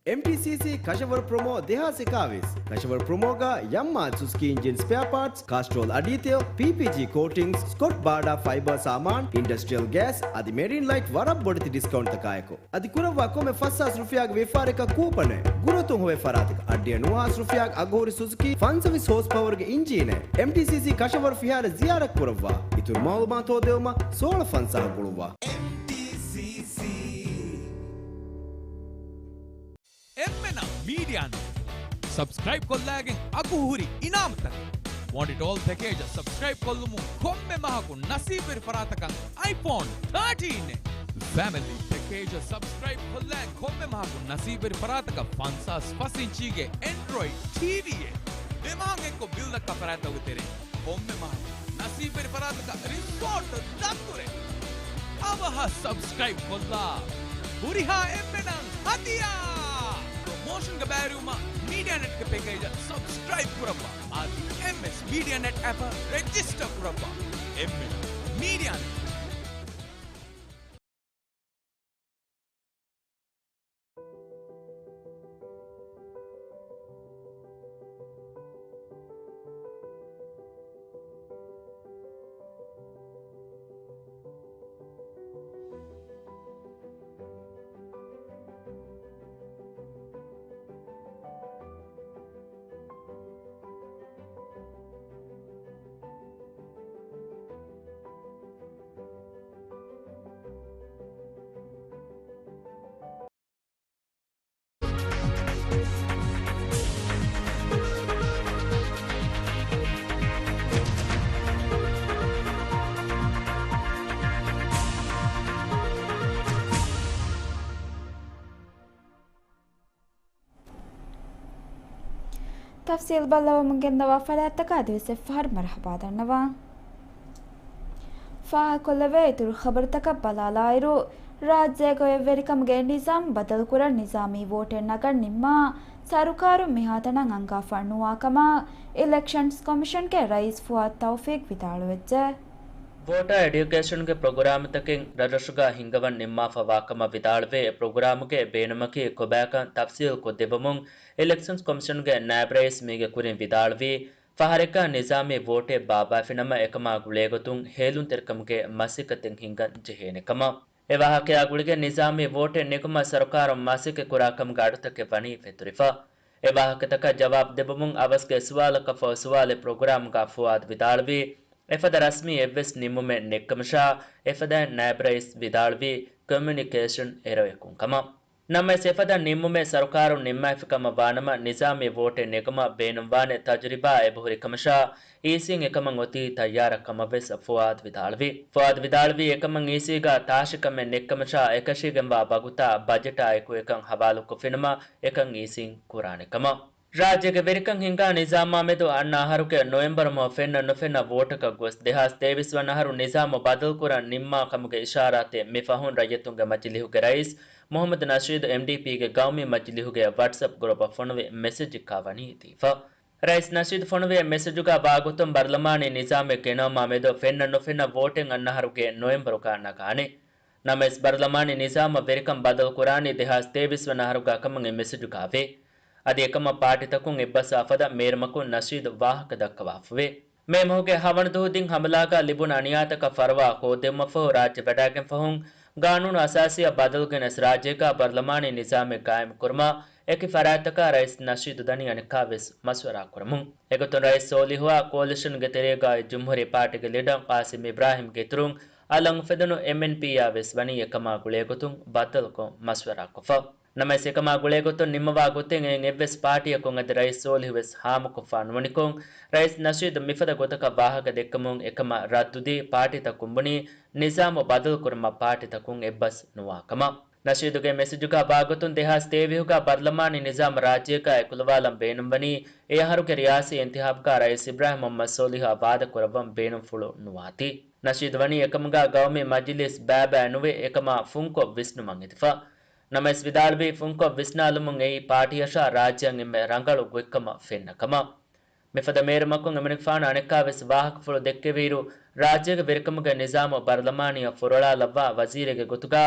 އެމްޓީސީސީ ކަށަވަރު ޕްރޮމޯ ދެހާސް އެކާވީސް. ކަށަވަރު ޕްރޮމޯގަ ޔަމްމާ ސުޒުކީ އިންޖިން ސްޕެއާ ޕާޓްސް، ކާސްޓްރޯލް އަޑީތެލް، ޕީޕީޖީ ކޯޓިންގްސް، ސްކޮޓް ބާޑާ ފައިބަރ ސާމާން، އިންޑަސްޓްރިއަލް ގޭސް އަދި މެރިން ލައިޓް ވަރަށް ބޮޑެތި ޑިސްކައުންޓްތަކާއެކު. އަދި ކުރައްވާ ކޮންމެ ފަސް ހާސް ރުފިޔާގެ ވިއްފާރަކަށް ކޫޕަނެއް. ގުރަތުން ހޮވޭ ފަރާތަކަށް އައްޑިހަ ނުވަ ހާސް ރުފިޔާގެ އަގުހުރި ސުޒުކީ ފަންސަވީސް ހޯސް ޕަވަރުގެ އިންޖީނެއް. އެމްޓީސީސީ ކަށަވަރު ފިހާރަ ޒިޔާރަތް ކުރައްވާ. އިތުރު މައުލޫމާތު ހޯދެވުމަށް ސޯޅަ ފަންސާހަށް ގުޅުއްވާ. އެމްޓީސީސީ. އެންމެނަށް މީޑިއާ ނެޓް ސަބްސްކްރައިބް ކޮށްލާގެން އަގުހުރި އިނާމުތަކެއް. ވޮންޑިޓޯލް ޕެކޭޖަށް ސަބްސްކްރައިބް ކޮށްލުމުން ކޮންމެ މަހަކު ނަސީބުވެރި ފަރާތަކަށް އައިފޯން ތާޓީން އެއް. ފެމިލީ ޕެކޭޖަށް ސަބްސްކްރައިބް ކޮށްލާ ކޮންމެ މަހަކު ނަސީބުވެރި ފަރާތަކަށް ފަންސާސް ފަސް އިންޗީގެ އެންޑްރޮއިޑް ޓީވީއެއް. ދެ މަހަށް އެއްކޮށް ބިލް ދައްކާ ފަރާތްތަކުގެ ތެރެއިން ކޮންމެ މަހަކު ނަސީބުވެރި ފަރާތަކަށް ރިސޯޓް ދަތުރެއް. އަވަހަށް ސަބްސްކްރައިބް ކޮށްލާ ހުރިހާ އެންމެނަށް ހަދިޔާ! ޕްރޮމޯޝަންގެ ބައިވެރިވުމަށް މީޑިއާ ނެޓްގެ ޕެކޭޖަށް ސަބްސްކްރައިބް ކުރައްވާ. އަދި އެމްއެސް މީޑިއާ ނެޓް އެޕަށް ރެޖިސްޓަރ ކުރައްވާ. އެންމެނަށް މީޑިއާ ނެޓް. ތަފްސީލް ބައްލަވަމުން ގެންދަވާ ފަރާތްތަކަށް އަދިވެސް އެއްފަހަރު މަރުޙަބާ ދަންނަވާ. ފާހަގަކޮށްލެވޭ އިތުރު ޚަބަރުތަކަށް ބަލާލާއިރު، ރާއްޖޭގަ އޮތްވެރިކަމުގެ ނިޒާމް ބަދަލުކުރަން ނިޒާމީ ވޯޓެއް ނަގަން ނިންމާ ސަރުކާރުން މިހާތަނަށް އަންގާފަ ނުވާ ކަމަށް އިލެކްޝަންސް ކޮމިޝަންގެ ރައީސް ފުއާދު ތައުފީޤް ވިދާޅުވެއްޖެ. ވޯޓާ އެޑިއުކޭޝަންގެ ޕްރޮގްރާމްތަކެއް ރަށްރަށުގަ ހިންގަވަން ނިންމާފަވާކަމަށް ވިދާޅުވެ، އެ ޕްރޮގްރާމުގެ ބޭނުމަކީ ކޮބާކަން ތަފްސީލްކޮށްދެއްވަމުން އިލެކްޝަންސް ކޮމިޝަންގެ ނާއިބް ރައީސް މީގެ ކުރިން ވިދާޅުވީ، ފަހަރެއްގަ ނިޒާމީ ވޯޓެއް ބާއްވާފިނަމަ، އެކަމާ ގުޅޭގޮތުން ހޭލުންތެރިކަމުގެ މަސައްކަތެއް ހިންގަން ޖެހޭނެ ކަމަށް. އެ ވާހަކަޔާ ގުޅިގެން ނިޒާމީ ވޯޓެއް ނެގުމަށް ސަރުކާރުން މަސައްކަތް ކުރާކަމުގެ އަޑުތަކެއް ވަނީ ފެތުރިފަ. އެ ވާހަކަތަކަށް ޖަވާބު ދެއްވަމުން އަވަސްގެ ސުވާލަކަށްފަހު ސުވާލެއް ޕްރޮގްރާމްގަ ފުއާދު ވިދާޅުވީ، އެފަދަ ރަސްމީ އެއްވެސް ނިންމުމެއް ނެއްކަމަށާ، އެފަދައިން ނާއިބް ރައީސް ވިދާޅުވީ ކޮމިއުނިކޭޝަން އެރަރެއްކުން ކަމަށް. ނަމަވެސް އެފަދަ ނިންމުމެއް ސަރުކާރުން ނިންމާފިކަމަށް ވާނަމަ، ނިޒާމީ ވޯޓެއް ނެގުމަށް ބޭނުންވާނެ ތަޖުރިބާ އެބަހުރި ކަމަށާ، އީސީން އެކަމަށް އޮތީ ތައްޔާރަށް ކަމަށްވެސް ފުއާދު ވިދާޅުވި. ފުއާދު ވިދާޅުވީ، އެކަމަށް އީސީގަ ތާށިކަމެއް ނެއްކަމަށާ، އެކަށީގެންވާ ވަގުތާ ބަޖެޓާ އެކު އެކަން ހަވާލުކޮށްފިނަމަ، އެކަން އީސީން ކުރާނެ ކަމަށް. ރާއްޖޭގެ ވެރިކަން ހިންގާ ނިޒާމާމެދު އަންނަ އަހަރުގެ ނޮވެމްބަރު މަހު ފެންނަ ނުފެންނަ ވޯޓަކަށް ގޮސް، ދެހާސް ތޭވީސް ވަނަ އަހަރު ނިޒާމު ބަދަލުކުރަން ނިންމާ ކަމުގެ އިޝާރާތެއް މި ފަހުން ރައްޔިތުންގެ މަޖިލީހުގެ ރައީސް މުހައްމަދު ނަޝީދު އެމްޑީޕީގެ ގައުމީ މަޖިލީހުގެ ވަޓްސްއެޕް ގްރޫޕަށް ފޮނުވި މެސެޖެއްގަ ވަނީ ދީފަ. ރައީސް ނަޝީދު ފޮނުވި މެސެޖުގަ ވާގޮތުން ބަރުލަމާނީ ނިޒާމެއް ގެނައުމާ މެދު ފެންނަ ނުފެންނަ ވޯޓެއް އަންނަ އަހަރުގެ ނޮވެމްބަރުގަ ނަގާނެ. ނަމަވެސް ބަރުލަމާނީ ނިޒާމަށް ވެރިކަން ބަދަލު ކުރާނީ ދެހާސް ތޭވީސް ވަނަ އަހަރުގަ ކަމަށް އެ މެސެޖުގަ ވޭ. އަދި އެކަމަށް ޕާޓީތަކުން އެއްބަސްވާ ފަދަ މޭރުމަކުން ނަޝީދު ވާހަކަ ދައްކަވާފަވޭ. މޭ މަހުގެ ހަވަނަ ދުވަހު ދިން ހަމަލާގަ ލިބުނު އަނިޔާތަކަށް ފަރުވާ ހޯއްދެވުމަށްފަހު ރާއްޖެ ވަޑައިގެން ފަހުން ގާނޫނު އަސާސީއަށް ބަދަލު ގެނެސް ރާއްޖޭގަ ބަރުލަމާނީ ނިޒާމެއް ގާއިމް ކުރުމަށް އެކި ފަރާތްތަކާ ރައީސް ނަޝީދު ދަނީ އަނެއްކާވެސް މަޝްވަރާ ކުރަމުން. އެގޮތުން ރައީސް ސޯލިހުއާ ކޯލިޝަންގެ ތެރޭގައި ޖުމްހޫރީ ޕާޓީގެ ލީޑަރ ޤާސިމް އިބްރާހިމްގެ އިތުރުން އަލަށް އުފެދުނު އެމްއެންޕީއާ ވެސް ވަނީ އެކަމާ ގުޅޭގޮތުން ބައްދަލުކޮށް މަޝްވަރާކޮށްފަ. ނަމަވެސް އެކަމާ ގުޅޭގޮތުން ނިންމަވާ ގޮތެއް އެއިން އެއްވެސް ޕާޓީއަކުން އަދި ރައީސް ސޯލިހު ވެސް ހާމަކޮށްފާ ނުވަނިކޮށް، ރައީސް ނަޝީދު މިފަދަ ގޮތަކަށް ވާހަކަ ދެއްކެމުން އެކަމަށް ރައްދުދީ ޕާޓީތަކުން ބުނީ ނިޒާމު ބަދަލުކުރުމަށް ޕާޓީތަކުން އެއްބަސް ނުވާ ކަމަށް. ނަޝީދުގެ މެސެޖުގަ ވާގޮތުން ދެހާސް ތޭވީހުގަ ބަރްލަމާނީ ނިޒާމު ރާއްޖޭގަ އެކުލަވާލަން ބޭނުންވަނީ، އެ އަހަރުގެ ރިޔާސީ އިންތިހާބުގަ ރައީސް އިބްރާހިމް މުހައްމަދު ސޯލިހަށް ވާދަ ކުރައްވަން ބޭނުންފުޅު ނުވާތީ. ނަޝީދު ވަނީ އެކަމުގަ ގައުމީ މަޖިލީސް ބައިބައި ނުވެ އެކަމާ ފުންކޮށް ވިސްނުމަށް އެދިފަ. ނަމަވެސް ވިދާޅުވީ ފުންކޮށް ވިސްނާލުމުން އެއީ ޕާޓީއަށާ ރާއްޖެއަށް އެންމެ ރަނގަޅު ގޮތްކަމަށް ފެންނަ ކަމަށް. މިފަދަ މޭރުމަކުން އެމަނިކުފާނު އަނެއްކާވެސް ވާހަކަފުޅު ދެއްކެވިއިރު، ރާއްޖޭގެ ވެރިކަމުގެ ނިޒާމު ބަރްލަމާނީއަށް ފުރޮޅާލައްވާ ވަޒީރެއްގެ ގޮތުގަ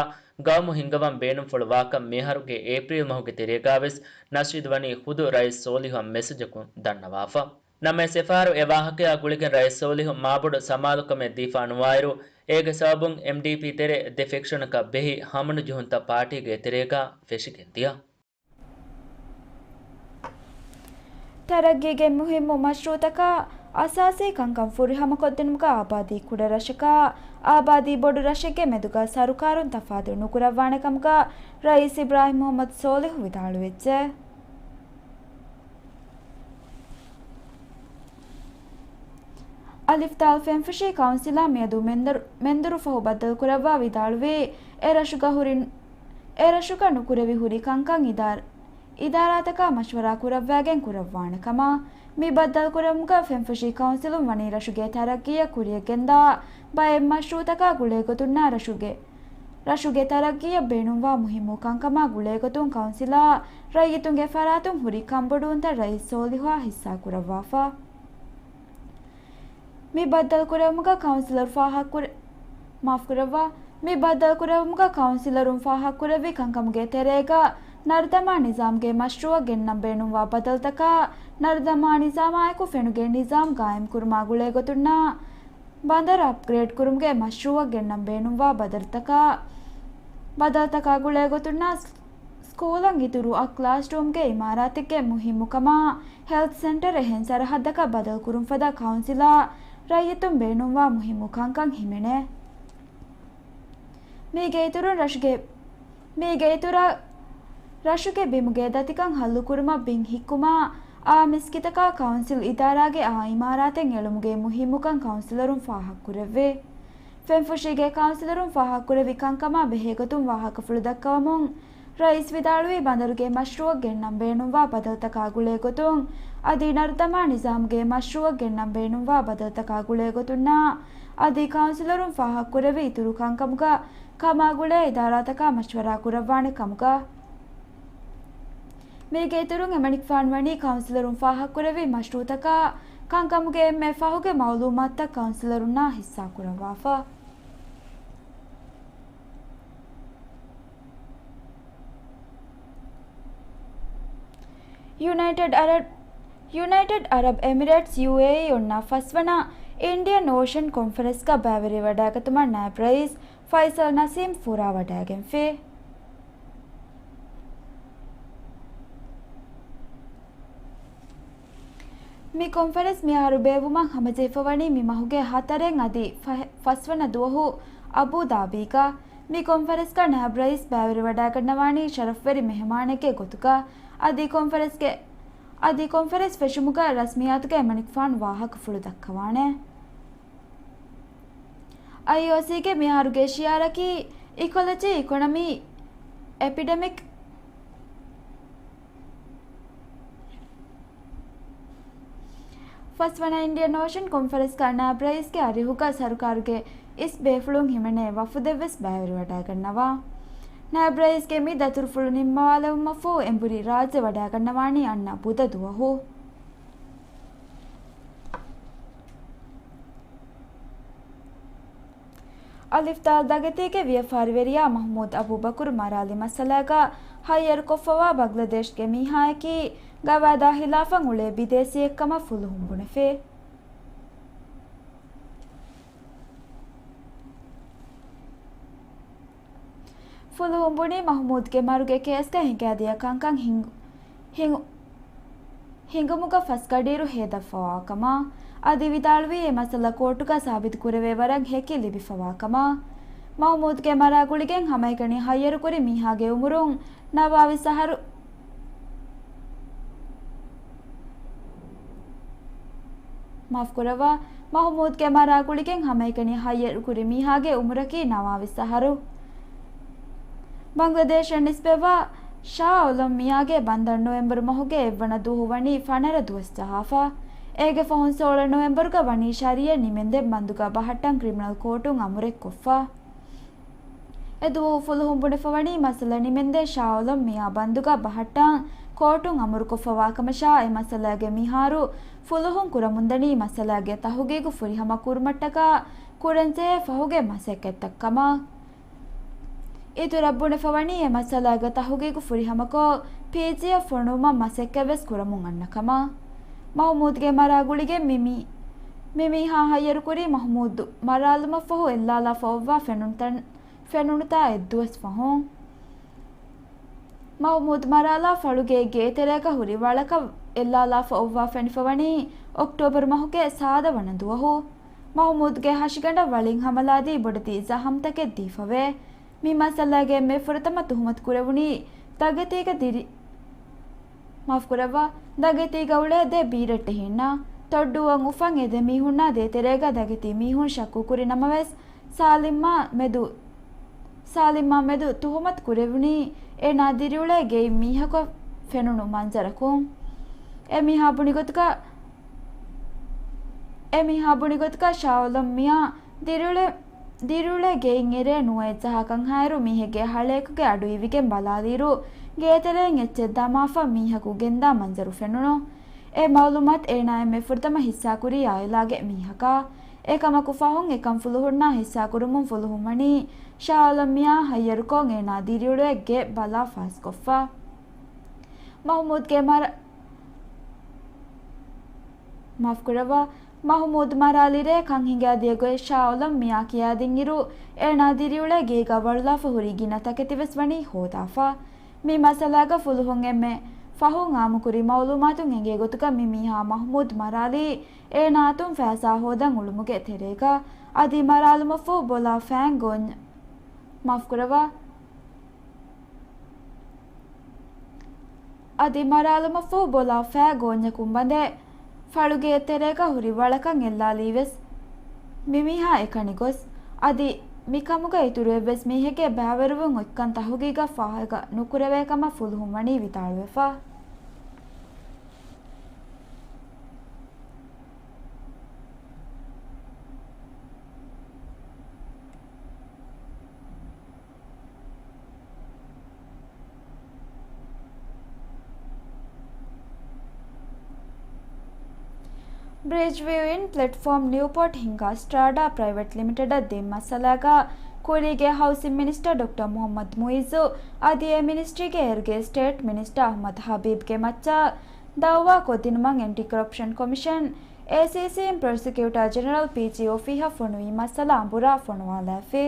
ގައުމު ހިންގަވަން ބޭނުންފުޅުވާކަން މިއަހަރުގެ އޭޕްރީލް މަހުގެ ތެރޭގަވެސް ނަޝީދު ވަނީ ޚުދު ރައީސް ސޯލިހުއަށް މެސެޖަކުން ދަންނަވާފަ. ނަމަވެސް އެފަހަރު އެ ވާހަކަޔާ ގުޅިގެން ރައީސް ސޯލިހު މާބޮޑު ސަމާލުކަމެއް ދީފާ ނުވާއިރު، އޭގެ ސަބަބުން އެމްޑީޕީ ތެރޭ ދެ ފެކްޝަނަކަށް ބެހި ހަމަނުޖެހުންތައް ޕާޓީގެ އެތެރޭގަ ފެށިގެން ދިޔަ. ތަރައްގީގެ މުހިއްމު މަޝްރޫއުތަކާ އަސާސީ ކަންކަން ފުރިހަމަކޮށްދިނުމުގަ އާބާދީ ކުޑަ ރަށަކާ އާބާދީ ބޮޑު ރަށެއްގެ މެދުގަ ސަރުކާރުން ތަފާތު ނުކުރައްވާނެ ކަމުގަ ރައީސް އިބްރާހިމް މުހައްމަދު ސޯލިހު ވިދާޅުވެއްޖެ. އަލިފްދާލް ފެންފުށީ ކައުންސިލާ މިއަދު މެންދުރު، މެންދުރު ފަހު ބައްދަލުކުރައްވާ ވިދާޅުވީ، އެ ރަށުގަ ހުރި، އެ ރަށުގަ ނުކުރެވި ހުރި ކަންކަން އިދާރ، އިދާރާތަކާ މަޝްވަރާ ކުރައްވާގެން ކުރައްވާނެ ކަމަށް. މި ބައްދަލުކުރުމުގަ ފެންފުށީ ކައުންސިލުން ވަނީ ރަށުގެ ތަރައްގީއަށް ކުރިއަށް ގެންދާ ބައެއް މަޝްރޫއުތަކާ ގުޅޭގޮތުންނާ ރަށުގެ، ރަށުގެ ތަރައްގީއަށް ބޭނުންވާ މުހިއްމު ކަންކަމާ ގުޅޭގޮތުން ކައުންސިލާ ރައްޔިތުންގެ ފަރާތުން ހުރި ކަންބޮޑުވުންތައް ރައީސް ސޯލިހުއާ ހިއްސާކުރައްވާފަ. މި ބައްދަލުކުރެވުމުގަ ކައުންސިލަރު ފާހަގަކުރެ، މާފުކުރައްވާ، މި ބައްދަލުކުރެވުމުގަ ކައުންސިލަރުން ފާހަގަކުރެއްވި ކަންކަމުގެ ތެރޭގަ ނަރުދަމާ ނިޒާމްގެ މަޝްރޫއަށް ގެންނަން ބޭނުންވާ ބަދަލުތަކާ، ނަރުދަމާ ނިޒާމާއެކު ފެނުގެ ނިޒާމް ގާއިމްކުރުމާ ގުޅޭގޮތުންނާ، ބަނދަރު އަޕްގްރޭޑް ކުރުމުގެ މަޝްރޫއަށް ގެންނަން ބޭނުންވާ ބަދަލުތަކާ، ބަދަލުތަކާ ގުޅޭގޮތުންނާ، ސް، ސްކޫލަށް އިތުރު އަށް ކްލާސްރޫމްގެ އިމާރާތެއްގެ މުހިއްމުކަމާ، ހެލްތް ސެންޓަރ އެހެން ސަރަހައްދަކަށް ބަދަލުކުރުން ފަދަ ކައުންސިލާ ރައްޔިތުން ބޭނުންވާ މުހިއްމު ކަންކަން ހިމެނޭ. މީގެ އިތުރުން ރަށުގެ، މީގެ އިތުރަށް ރަށުގެ ބިމުގެ ދަތިކަން ހައްލުކުރުމަށް ބިން ހިއްކުމާ، އާ މިސްކިތަކާ ކައުންސިލް އިދާރާގެ އާ އިމާރާތެއް އެޅުމުގެ މުހިއްމުކަން ކައުންސިލަރުން ފާހަގަކުރެއްވި. ފެންފުށީގެ ކައުންސިލަރުން ފާހަގަކުރެއްވި ކަންކަމާ ބެހޭގޮތުން ވާހަކަފުޅު ދައްކަވަމުން، ރައީސް ވިދާޅުވީ ބަނދަރުގެ މަޝްރޫއަށް ގެންނަން ބޭނުންވާ ބަދަލުތަކާ ގުޅޭގޮތުން، އަދި ނަރުދަމާ ނިޒާމްގެ މަޝްރޫއަށް ގެންނަން ބޭނުންވާ ބަދަލުތަކާ ގުޅޭގޮތުންނާ، އަދި ކައުންސިލަރުން ފާހަގަކުރެއްވި އިތުރު ކަންކަމުގަ ކަމާގުޅޭ އިދާރާތަކާ މަޝްވަރާ ކުރައްވާނެ ކަމުގަ. މީގެ އިތުރުން އެމަނިކުފާނު ވަނީ ކައުންސިލަރުން ފާހަގަކުރެއްވި މަޝްރޫއުތަކާ ކަންކަމުގެ އެންމެ ފަހުގެ މައުލޫމާތުތައް ކައުންސިލަރުންނާ ހިއްސާކުރައްވާފަ. ޔުނައިޓެޑް އަރަބް، ޔުނައިޓެޑް އަރަބް އެމިރޭޓްސް، ޔޫއޭއީ، އޮންނަ ފަސްވަނަ އިންޑިއަން އޯޝަން ކޮންފަރެންސްގަ ބައިވެރިވެވަޑައިގަތުމަށް ނާއިބް ރައީސް ފައިސަލް ނަސީމް ފުރާވަޑައިގެންފި. މި ކޮންފަރެންސް މިއަހަރު ބޭއްވުމަށް ހަމަޖެހިފަވަނީ މި މަހުގެ ހަތަރެއް އަދި ފަ، ފަސްވަނަ ދުވަހު އަބޫދާބީގަ. މި ކޮންފަރެންސްގަ ނާއިބް ރައީސް ބައިވެރިވަޑައިގަންނަވާނީ ޝަރަފްވެރި މެހެމާނެއްގެ ގޮތުގަ. އަދި ކޮންފަރެންސްގެ، އަދި ކޮންފަރެންސް ފެށުމުގަ ރަސްމިއްޔާތުގައި އެމަނިކުފާނު ވާހަކަފުޅު ދައްކަވާނެ. އައިއޯސީގެ މިއަހަރުގެ ޝިއާރަކީ އިކޮލޮޖީ، އިކޮނޮމީ، އެޕިޑެމިކް. ފަސްވަނަ އިންޑިއަން އޯޝަން ކޮންފަރެންސްގަ ނާއިބް ރައީސްގެ އަރިހުގަ ސަރުކާރުގެ އިސް ބޭފުޅުން ހިމެނޭ ވަފުދެއްވެސް ބައިވެރިވަޑައިގަންނަވާ. ނާއިބް ރައީސްގެ މި ދަތުރުފުޅު ނިންމަވާލެވުމަށްފަހު އެނބުރި ރާއްޖެ ވަޑައިގަންނަވާނީ އަންނަ ބުދަ ދުވަހު. އަލިފްދާލް ދަގަތީގެ ވިޔަފާރިވެރިޔާ މަހްމޫދު އަބޫބަކުރު މަރާލި މައްސަލާގަ ހައްޔަރުކޮށްފަވާ ބަންގްލަދޭޝްގެ މީހާއަކީ ގަވާއިދާ ހިލާފަށް އުޅޭ ބިދޭސީއެއްކަމަށް ފުލުހުން ބުނެފި. ފުލުހުން ބުނީ މަހްމޫދުގެ މަރުގެ ކޭސްގަ ހިނގާދިޔަ ކަންކަން ހިން، ހިނގު-، ހިނގުމުގަ ފަސް ގަޑިއިރު ހޭދަފަވާކަމަށް. އަދި ވިދާޅުވީ އެ މައްސަލަ ކޯޓުގަ ސާބިތު ކުރެވޭ ވަރަށް ހެކި ލިބިފަވާކަމަށް. މަހުމޫދުގެ މަރާ ގުޅިގެން ހަމައެކަނި ހައްޔަރުކުރި މީހާގެ އުމުރުން ނަވާވީސް އަހަރު، މާފުކުރައްވާ، މަހުމޫދުގެ މަރާ ގުޅިގެން ހަމައެކަނި ހައްޔަރުކުރި މީހާގެ އުމުރަކީ ނަވާވީސް އަހަރު. ބަނގްލަދޭޝަށް ނިސްބަތްވާ ޝާ އޮލޮމް މިޔާގެ ބަންދަށް ނޮވެމްބަރު މަހުގެ އެއްވަނަ ދުވަހު ވަނީ ފަނަރަ ދުވަސް ޖަހާފަ. އޭގެ ފަހުން ސޯޅަ ނޮވެމްބަރުގަ ވަނީ ޝަރީއަތް ނިމެންދެން ބަންދުގަ ބަހައްޓަން ކްރިމިނަލް ކޯޓުން އަމުރެއް ކޮށްފަ. އެ ދުވަހު ފުލުހުން ބުނެފަވަނީ މައްސަލަ ނިމެންދެން ޝާ އޮލޮމް މިޔާ ބަންދުގަ ބަހައްޓަން ކޯޓުން އަމުރުކޮށްފަވާކަމަށާ، އެ މައްސަލައިގެ މިހާރު ފުލުހުން ކުރަމުންދަނީ މައްސަލައިގެ ތަހުގީގު ފުރިހަމަ ކުރުމަށްޓަކާ ކުރަންޖެހޭ ފަހުގެ މަސައްކަތްތައް ކަމަށް. އިތުރަށް ބުނެފަވަނީ އެ މައްސަލައިގެ ތަހުގީގު ފުރިހަމަކޮށް، ޕީޖީއަށް ފޮނުވުމަށް މަސައްކަތްވެސް ކުރަމުން އަންނަ ކަމަށް. މަހުމޫދުގެ މަރާ ގުޅިގެން މި، މި، މި މީހާ ހައްޔަރުކުރީ މަހުމޫދު މަރާލުމަށްފަހު އެއްލާލާފަ އޮއްވާ ފެނުނުތަން، ފެނުނުތާ އެއްދުވަސް ފަހުން. މަހުމޫދު މަރާލާ ފަޅުގެ ގޭތެރޭގަ ހުރި ވަޅަކަށް އެއްލާލާފަ އޮއްވާ ފެނިފަވަނީ އޮކްޓޯބަރު މަހުގެ ސާދަ ވަނަ ދުވަހު. މަހުމޫދުގެ ހަށިގަނޑަށް ވަޅިން ހަމަލާދީ ބޮޑެތި ޒަހަމްތަކެއް ދީފަވޭ. މި މައްސަލައިގެ އެންމެ ފުރަތަމަ ތުހުމަތު ކުރެވުނީ ދަގެތީގަ ދިރި-، މާފުކުރައްވާ، ދަގެތީގަ އުޅޭ ދެ ބީރައްޓެހީންނާ. ތޮއްޑޫއަށް އުފަން އެ ދެ މީހުންނާ ދޭތެރޭގަ ދަގެތީ މީހުން ޝައްކު ކުރި ނަމަވެސް، ސާލިމްއާ މެދު، ސާލިމްއާ މެދު ތުހުމަތު ކުރެވުނީ އޭނާ ދިރިއުޅޭ ގެއިން މީހަކު ފެނުނު މަންޒަރަކުން. އެ މީހާ ބުނި ގޮތުގަ، އެ މީހާ ބުނި ގޮތުގަ ޝާއުލަމް މިޔާ ދިރިއުޅޭ، ދިރިއުޅޭ ގެއިން އެރޭ ނުވައެއް ޖަހާ ކަންހާއިރު މީހެއްގެ ހަޅޭކުގެ އަޑު އިވިގެން ބަލާލިއިރު، ގޭތެރެއިން އެއްޗެއް ދަމާފަ މީހަކު ގެންދާ މަންޒަރު ފެނުނު. އެ މައުލޫމާތު އޭނާ އެންމެ ފުރަތަމަ ހިއްސާކުރީ އާއިލާގެ މީހަކާ. އެކަމަކު ފަހުން އެކަންފުލު ހުންނާ ހިއްސާކުރުމުން ފުލުހުން ވަނީ ޝާއުލަމް މިޔާ ހައްޔަރުކޮށް އޭނާ ދިރިއުޅޭ ގެ ބަލާ ފާސްކޮށްފަ. މަހުމޫދުގެ މަރ-، މާފުކުރައްވާ، މަހުމޫދު މަރާލި ރޭ ކަން ހިނގާދިޔަ ގޮތް ޝާއުލަމް މިޔާ ކިޔާދިންއިރު، އޭނާ ދިރިއުޅޭ ގޭގަ ވަޅުލާފަ ހުރި ގިނަ ތަކެތިވެސް ވަނީ ހޯދާފަ. މި މައްސަލާގަ ފުލުހުން އެންމެ ފަހުން އާއްމުކުރި މައުލޫމާތުން އެނގޭ ގޮތުގަ މި މީހާ މަހުމޫދު މަރާލީ އޭނާ އަތުން ފައިސާ ހޯދަން އުޅުމުގެ ތެރޭގަ. އަދި މަރާލުމަށްފަހު ބޮލާ ފައިން ގޯން-، މާފުކުރައްވާ. އަދި މަރާލުމަށްފަހު ބޮލާ ފައި ގޯންޏަކުން ބަނދެ ފަޅުގެ ތެރޭގަ ހުރި ވަޅަކަށް އެއްލާލީ ވެސް މި މީހާ އެކަނި ގޮސް. އަދި މިކަމުގަ އިތުރު އެއްވެސް މީހެއްގެ ބައިވެރިވުން އޮތްކަން ތަހުގީގަށް ފާހަގަ ނުކުރެވޭ ކަމަށް ފުލުހުން ވަނީ ވިދާޅުވެފަ. ބްރިޖް ވިއުއިން ޕްލެޓްފޯމް ނިއުޕޯޓް ހިންގާ ސްޓްރާޑާ ޕްރައިވެޓް ލިމިޓެޑަށް ދިން މައްސަލާގަ ކުރީގެ ހައުސިން މިނިސްޓަރ ޑޮކްޓަރ މުހައްމަދު މުއިއްޒު އަދި އެ މިނިސްޓްރީގެ އޭރުގެ ސްޓޭޓް މިނިސްޓަރ އަހްމަދު ހަބީބްގެ މައްޗަށް ދައުވާ ކޮށްދިނުމަށް އެންޓި ކޮރަޕްޝަން ކޮމިޝަން، އޭސީސީން ޕްރޮސިކިއުޓަރ ޖެނެރަލް ޕީޖީ އޮފީހަށް ފޮނުވި މައްސަލަ އަނބުރާ ފޮނުވާލައިފި.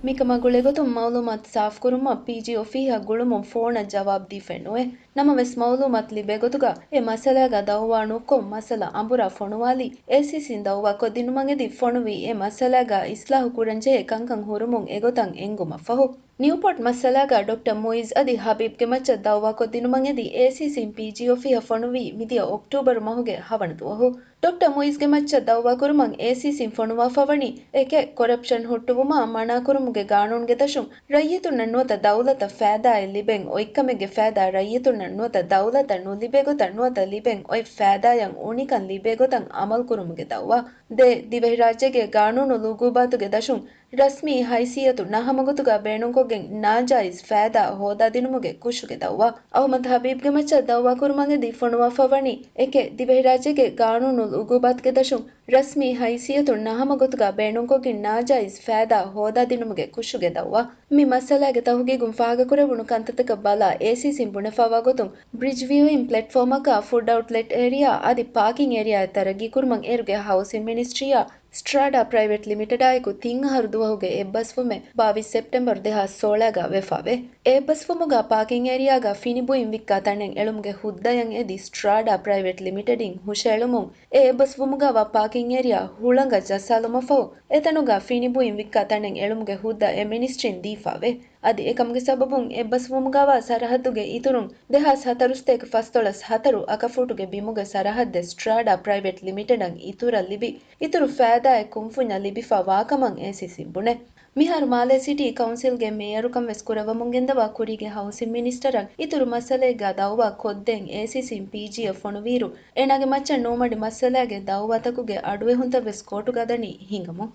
މިކަމާ ގުޅޭގޮތުން މައުލޫމާތު ސާފުކުރުމަށް ޕީޖީ އޮފީހަށް ގުޅުމުން ފޯނަށް ޖަވާބު ދީފައެއް ނުވޭ. ނަމަވެސް މައުލޫމާތު ލިބޭ ގޮތުގަ އެ މައްސަލާގަ ދައުވާ ނުކޮށް މައްސަލަ އަނބުރާ ފޮނުވާލީ، އޭސީސީން ދައުވާ ކޮށްދިނުމަށް އެދި ފޮނުވި އެ މައްސަލާގަ އިސްލާހު ކުރަންޖެހޭ ކަންކަން ހުރުމުން އެގޮތަށް އެންގުމަށްފަހު، ނިއުޕޯޓް މައްސަލާގަ ޑޮކްޓަރ މުއިޒް އަދި ހަބީބްގެ މައްޗަށް ދައުވާ ކޮށްދިނުމަށް އެދި އޭސީސީން ޕީޖީ އޮފީހަށް ފޮނުވީ މިދިޔަ އޮކްޓޫބަރު މަހުގެ ހަވަނަ ދުވަހު. ޑޮކްޓަރ މުއިޒްގެ މައްޗަށް ދައުވާކުރުމަށް އޭސީސީން ފޮނުވާފަވަނީ، އެކެއް، ކޮރަޕްޝަން ހުއްޓުވުމާ މަނާކުރުމުގެ ގާނޫނުގެ ދަށުން ރައްޔިތުންނަށް ނުވަތަ ދައުލަތަށް ފައިދާއެއް ލިބެން އޮތްކަމެއްގެ ފައިދާ ރައްޔިތުންނަށް ނުވަތަ ދައުލަތަށް ނުލިބޭ ގޮތަށް ނުވަތަ ލިބެން އޮތް ފައިދާއަށް އުނިކަން ލިބޭ ގޮތަށް އަމަލުކުރުމުގެ ދައުވާ. ދޭ، ދިވެހިރާއްޖޭގެ ގާނޫނު އުގޫބާތުގެ ދަށުން ރަސްމީ ހައިސިއްޔަތު ނަހަމަގޮތުގަ ބޭނުންކޮށްގެން ނާޖާއިޒް ފައިދާ ހޯދާދިނުމުގެ ކުށުގެ ދައުވާ. އަހުމަދު ހަބީބްގެ މައްޗަށް ދައުވާކުރުމަށް އެދި ފޮނުވާފަވަނީ، އެކެއް، ދިވެހިރާއްޖޭގެ ގާނޫނު އުގޫބާތުގެ ދަށުން ރަސްމީ ހައިސިއްޔަތު ނަހަމަގޮތުގަ ބޭނުންކޮށްގެން ނާޖާއިޒް ފައިދާ ހޯދާދިނުމުގެ ކުށުގެ ދައުވާ. މި މައްސަލާގެ ތަހުގީގުން ފާހަގަކުރެވުނު ކަންތައްތަކަށް ބަލާ، އޭސީސީން ބުނެފައިވާ ގޮތުން، ބްރިޖް ވިއުއިން ޕްލެޓްފޯމަކާ ފުޑް އައުޓްލެޓް އޭރިއާ އަދި ޕާކިން އޭރިއާއެއް ތަރައްގީކުރުމަށް އޭރުގެ ހައުސިން މިނިސްޓްރީއާ ސްޓްރާޑާ ޕްރައިވެޓް ލިމިޓެޑާއެކު ތިން އަހަރު ދުވަހުގެ އެއްބަސްވުމެއް ބާވީސް ސެޕްޓެމްބަރު ދެހާސް ސޯޅައިގަ ވެފަވޭ. އެ އެއްބަސްވުމުގަ ޕާކިން އޭރިއާގަ ފިނި ބުއިން ވިއްކާ ތަނެއް އެޅުމުގެ ހުއްދަޔަށް އެދި ސްޓްރާޑާ ޕްރައިވެޓް ލިމިޓެޑިން ހުށައެޅުމުން، އެ އެއްބަސްވުމުގަވާ ޕާކިން އޭރިއާ ހުޅަނގަށް ޖައްސާލުމަށްފަހު، އެތަނުގަ ފިނި ބުއިން ވިއްކާ ތަނެއް އެޅުމުގެ ހުއްދަ އެ މިނިސްޓްރީން ދީފަވޭ. އަދި އެކަމުގެ ސަބަބުން އެއްބަސްވުމުގަވާ ސަރަހައްދުގެ އިތުރުން ދެހާސް ހަތަރުސަތޭކަ ފަސްދޮޅަސް ހަތަރު އަކަފޫޓުގެ ބިމުގެ ސަރަހައްދެއް ސްޓްރާޑާ ޕްރައިވެޓް ލިމިޓެޑަށް އިތުރަށް ލިބި، އިތުރު ފައިދާއެއް ކުންފުންޏަށް ލިބިފަ ވާކަމަށް އޭސީސީން ބުނޭ. މިހާރު މާލޭ ސިޓީ ކައުންސިލްގެ މޭޔަރުކަން ވެސް ކުރައްވަމުން ގެންދަވާ ކުރީގެ ހައުސިން މިނިސްޓަރަށް އިތުރު މައްސަލައެއްގަ ދައުވާ ކޮށްދޭން އޭސީސީން ޕީޖީއަށް ފޮނުވިއިރު، އޭނާގެ މައްޗަށް ނޫމަޑި މައްސަލައިގެ ދައުވާތަކުގެ އަޑުއެހުންތައް ވެސް ކޯޓުގަ ދަނީ ހިނގަމުން.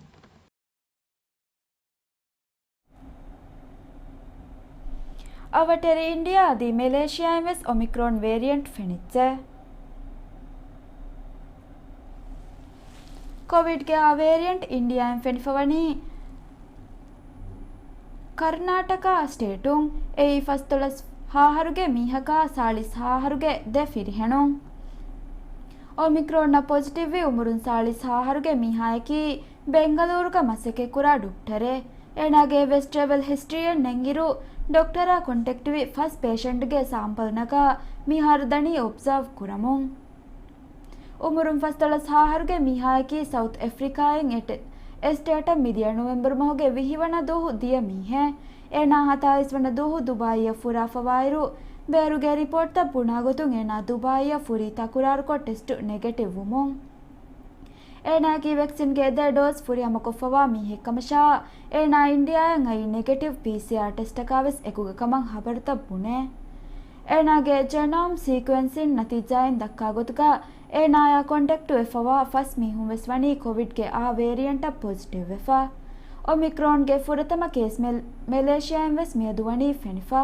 އަވަށްޓެރި އިންޑިއާ އަދި މެލޭޝިއާއިން ވެސް އޮމިކްރޯން ވޭރިއަންޓް ފެނިއްޖެ. ކޮވިޑްގެ އާ ވޭރިއަންޓް އިންޑިއާއިން ފެނިފަވަނީ ކަރްނާޓަކާ ސްޓޭޓުން. އެއީ ފަސްދޮޅަސް ހަ އަހަރުގެ މީހަކާ ސާޅީސް ހަ އަހަރުގެ ދެ ފިރިހެނުން. އޮމިކްރޯންއަށް ޕޮޒިޓިވްވި އުމުރުން ސާޅީސް ހަ އަހަރުގެ މީހާއަކީ ބެންގަލޫރުގަ މަސައްކަތްކުރާ ޑޮކްޓަރެއް. އޭނާގެ ވެސް ޓްރެވެލް ހިސްޓްރީއެއް ނެންއިރު، ޑޮކްޓަރާ ކޮންޓެކްޓްވި ފަސް ޕޭޝަންޓްގެ ސާމްޕަލް ނަގާ މިހާރު ދަނީ އޮބްޒާވް ކުރަމުން. އުމުރުން ފަސްދޮޅަސް ހަ އަހަރުގެ މީހާއަކީ ސައުތް އެފްރިކާއިން އެޓެ-، އެ ސްޓޭޓަށް މިދިޔަ ނޮވެމްބަރު މަހުގެ ވިހި ވަނަ ދުވަހު ދިޔަ މީހެއް. އޭނާ ހަތާވީސް ވަނަ ދުވަހު ދުބާއީއަށް ފުރާފަވާއިރު، ބޭރުގެ ރިޕޯޓްތައް ބުނާގޮތުން އޭނާ ދުބާއީއަށް ފުރީ ތަކުރާރުކޮށް ޓެސްޓު ނެގެޓިވް ވުމުން. އޭނާއަކީ ވެކްސިންގެ އެއް ޑޯޒް ފުރިހަމަކޮށްފަވާ މީހެއްކަމަށާ، އޭނާ އިންޑިއާއަށް އައީ ނެގެޓިވް ޕީސީއާރް ޓެސްޓަކާ ވެސް އެކުގަ ކަމަށް ހަބަރުތައް ބުނޭ. އޭނާގެ ޖެނޯމް ސީކުއެންސިން ނަތީޖާއިން ދައްކާ ގޮތުގަ، އޭނާއާ ކޮންޓެކްޓުވެފަވާ ފަސް މީހުން ވެސް ވަނީ ކޮވިޑްގެ އާ ވޭރިއަންޓަށް ޕޮޒިޓިވްވެފަ. އޮމިކްރޯންގެ ފުރަތަމަ ކޭސް މެލް-، މެލޭޝިއާއިން ވެސް މިއަދު ވަނީ ފެނިފަ.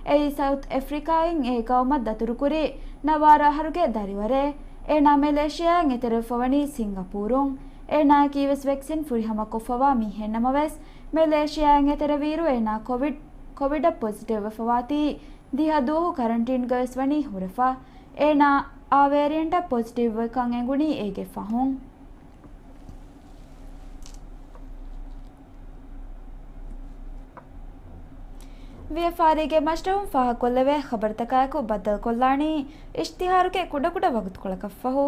އެއީ ސައުތް އެފްރިކާއިން އެ ގައުމަށް ދަތުރުކުރި ނަވާރަ އަހަރުގެ ދަރިވަރެއް. އޭނާ މެލޭޝިއާއިން އެތެރެވެފަވަނީ ސިންގަޕޫރުން. އޭނާއަކީ ވެސް ވެކްސިން ފުރިހަމަކޮށްފަވާ މީހެއް ނަމަވެސް، މެލޭޝިއާއިން އެތެރެވިއިރު އޭނާ ކޮވިޑް، ކޮވިޑަށް ޕޮޒިޓިވްވެފަވާތީ ދިހަ ދުވަހު ކަރަންޓީންގަވެސް ވަނީ ހުރެފަ. އޭނާ އާ ވޭރިއަންޓަށް ޕޮޒިޓިވްވެކަން އެނގުނީ އޭގެ ފަހުން. ވިޔަފާރީގެ މަސްރަހުން ފާހަގަކޮށްލެވޭ ޚަބަރުތަކާއެކު ބައްދަލުކޮށްލާނީ އިޝްތިހާރުގެ ކުޑަކުޑަ ވަގުތުކޮޅަކަށްފަހު.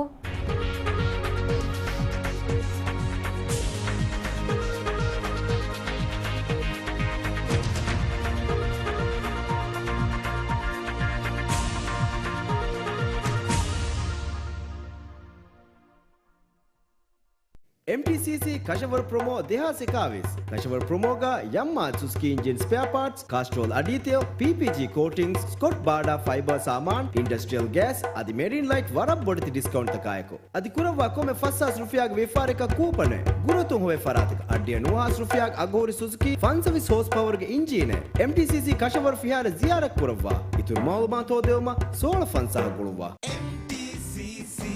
އެމްޓީސީސީ ކަށަވަރު ޕްރޮމޯ ދެހާސް އެކާވީސް. ކަށަވަރު ޕްރޮމޯގަ ޔަމްމާ ސުޒުކީ އިންޖިން ސްޕެއާ ޕާޓްސް، ކާސްޓްރޯލް އަޑީތެޔޮ، ޕީޕީޖީ ކޯޓިންގްސް، ސްކޮޓް ބާޑާ ފައިބަރ ސާމާން، އިންޑަސްޓްރިއަލް ގޭސް އަދި މެރިން ލައިޓް ވަރަށް ބޮޑެތި ޑިސްކައުންޓްތަކާއެކު. އަދި ކުރައްވާ ކޮންމެ ފަސް ހާސް ރުފިޔާގެ ވިޔަފާރިއަކަށް ކޫޕަނެއް. ގުރުއަތުން ހޮވޭ ފަރާތަކަށް އަށްޑިހަ ނުވަ ހާސް ރުފިޔާގެ އަގުހުރި ސުޒުކީ ފަންސަވީސް ހޯސް ޕަވަރުގެ އިންޖީނެއް. އެމްޓީސީސީ ކަށަވަރު ފިހާރަ ޒިޔާރަތް ކުރައްވާ. އިތުރު މައުލޫމާތު ހޯދެވުމަށް ސޯޅަ ފަންސާހަށް ގުޅުއްވާ. އެމްޓީސީސީ.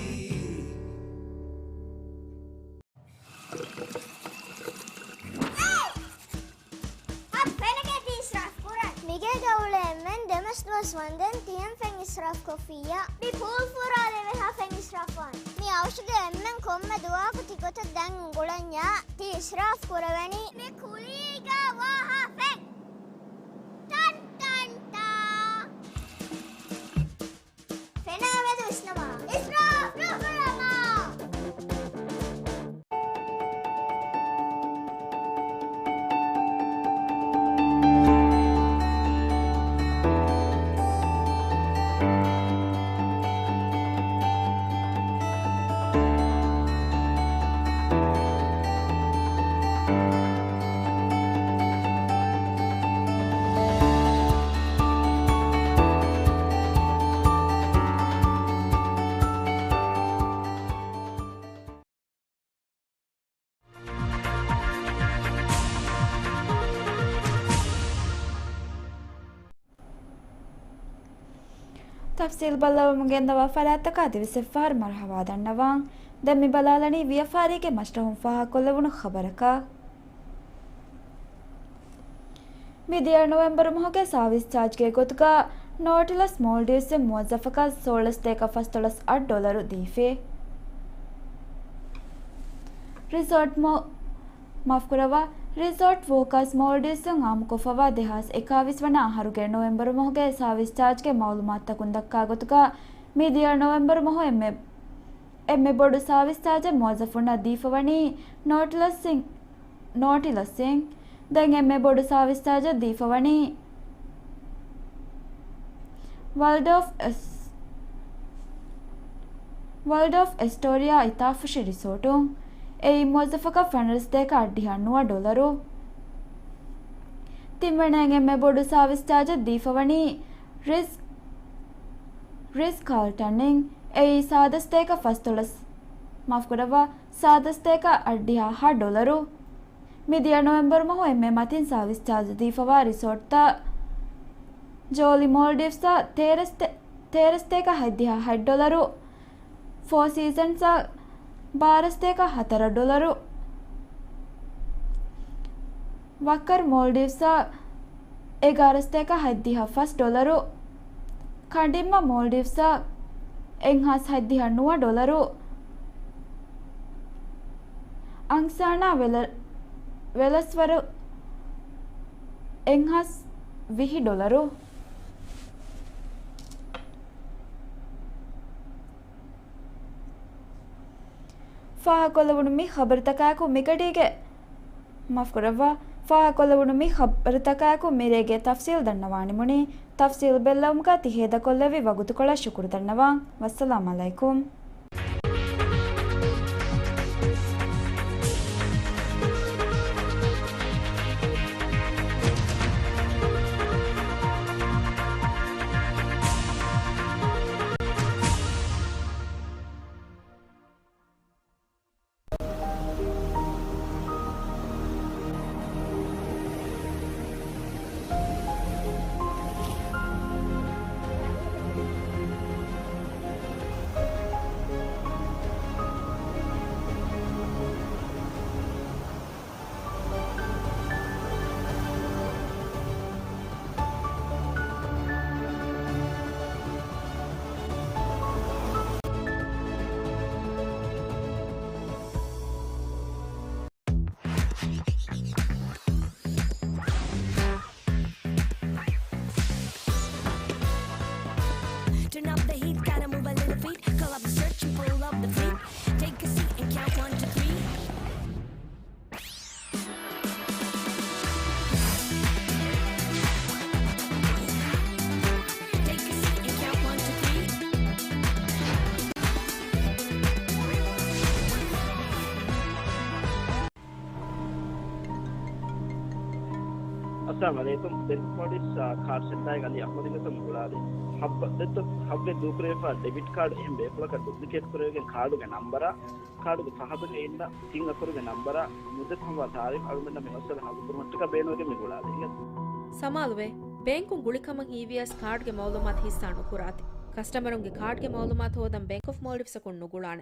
އަދި ފެނަކޭ ތި އިސްރާފް ކުރަން. މިގޭގަ އުޅޭ އެންމެން ދެމަސް ދުވަސް ވަންދެން ތި އެން ފެން އިސްރާފް ކޮށްފިއްޔާ. މި ފޫލް ފުރާލެވޭހާ ފެން އިސްރާފް ވާން. މި އައުޝުގެ އެންމެން ކޮންމެ ދުވަހަކު ތި ގޮތަށް ދަން އުނގުޅަންޏާ ތި އިސްރާފް ކުރެވެނީ. މި ކުލީގަ ވާހާ ފެން. ޓަން ޓަން ޓާ. ފެނާ މެދު ވިސްނަމާ. އިސްރާފް ނުކުރަމާ. ތަފްސީލް ބައްލަވަމުން ގެންދަވާ ފަރާތްތަކާ ދިވެސް އެއްފަހަރު މަރުހަބާ ދަންނަވާން. ދެން މި ބަލާލަނީ ވިޔަފާރީގެ މަސްރަހުން ފާހަގަކޮށްލެވުނު ޚަބަރަކަށް. މިދިޔަ ނޮވެމްބަރު މަހުގެ ސާވިސް ޗާޖްގެ ގޮތުގަ ނޯޓިލަސް މޯލްޑިވްސްއިން މުވައްޒަފަކަށް ސޯޅަސް ސަތޭކަ ފަސްދޮޅަސް އަށް ޑޮލަރު ދީފި. ރިސޯޓް މޯ-، މާފުކުރައްވާ، ރިސޯޓް ވޯކާސް މޯލްޑިވްސުން އާއްމުކޮށްފައިވާ ދެހާސް އެކާވީސް ވަނަ އަހަރުގެ ނޮވެމްބަރު މަހުގެ ސާވިސް ޗާޖްގެ މައުލޫމާތުތަކުން ދައްކާ ގޮތުގަ، މިދިޔަ ނޮވެމްބަރު މަހު އެންމެ، އެންމެ ބޮޑު ސާވިސް ޗާޖެއް މުވައްޒަފުންނަށް ދީފަވަނީ ނޯޓިލަސްއިން، ނޯޓިލަސްއިން. ދެން އެންމެ ބޮޑު ސާވިސް ޗާޖެއް ދީފަވަނީ ވަރލްޑް އޮފް އެސް-، ވަރލްޑް އޮފް އެސްޓޯރިއާ އިތާފުށި ރިސޯޓުން. އެއީ މުވައްޒަފަކަށް ފަނަރަ ސަތޭކަ އަށްޑިހަ ނުވަ ޑޮލަރު. ތިންވަނައިން އެންމެ ބޮޑު ސާވިސް ޗާޖެއް ދީފަވަނީ ރިސް-، ރިސް ކާލްޓަންއިން. އެއީ ސާދަ ސަތޭކަ ފަސްދޮޅަސް، މާފުކުރައްވާ، ސާދަ ސަތޭކަ އަށްޑިހަ ހަ ޑޮލަރު. މިދިޔަ ނޮވެމްބަރު މަހު އެންމެ މަތިން ސާވިސް ޗާޖް ދީފަވާ ރިސޯޓްތައް ޖޯލި މޯލްޑިވްސްއަށް ތޭރަ ސަތޭ-، ތޭރަ ސަތޭކަ ހަތްދިހަ ހަތް ޑޮލަރު، ފޯ ސީޒަންސްއަށް ބާރަ ސަތޭކަ ހަތަރަ ޑޮލަރު، ވައްކަރު މޯލްޑިވްސްއަށް އެގާރަ ސަތޭކަ ހަތްދިހަ ފަސް ޑޮލަރު، ކަނޑިންމަ މޯލްޑިވްސްއަށް އެއްހާސް ހަތްދިހަ ނުވަ ޑޮލަރު، އަންސާނާ ވެލަ-، ވެލަސްވަރު އެއްހާސް ވިހި ޑޮލަރު. ފާހަގަކޮށްލެވުނު މި ޚަބަރުތަކާއެކު މިގަޑީގެ، މާފުކުރައްވާ، ފާހަގަކޮށްލެވުނު މި ޚަބަރުތަކާއެކު މިރޭގެ ތަފްސީލް ދަންނަވާނެމުނީ. ތަފްސީލް ބެއްލެވުމުގަ ތި ހޭދަކޮށްލެއްވި ވަގުތުކޮޅަށް ޝުކުރު ދަންނަވަން. ވައްސަލާމް އަލައިކުމް. Turn up the heat, gotta move a little feet. Call up the search and pull up the fleet. Take a seat and count one, two, three. Take a seat and count one, two, three. އައްސަލާމު ޢަލައިކުމް. ބޭންކް މޯލްޑިވްސް، އާ، ކާޑް ސެންޓާގެ އަލީ އަޙްމަދު އިނގޭތޯ މި ގުޅާލީ. ހައްވަ ދެއްތޯ، ހައްވައިން ދޫކުރެވިފަ ޑެބިޓް ކާޑް އެހެން ބޭފުޅަކަށް ޑުޕްލިކޭޓް ކުރެވިގެން ކާޑުގެ ނަންބަރާ، ކާޑުގެ ފަހަތުގައި އިންނަ ތިން އަކުރުގެ ނަންބަރާ މުއްދަތު ހަމަ ތާރީޚު އަޅުގަނޑަށް މި މައްސަލަ ހައްލު ކުރުމަށްޓަކާ ބޭނުންވެގެން މި ގުޅާލީ. ސަމާލުވެ، ބޭންކުން ގުޅިކަމަށް ހީވިޔަސް ކާޑްގެ މައުލޫމާތު ހިއްސާ ނުކުރާތި. ކަސްޓަމަރުންގެ ކާޑްގެ މައުލޫމާތު ހޯދަން ބޭންކް އޮފް މޯލްޑިވްސަކުން ނުގުޅާނެ.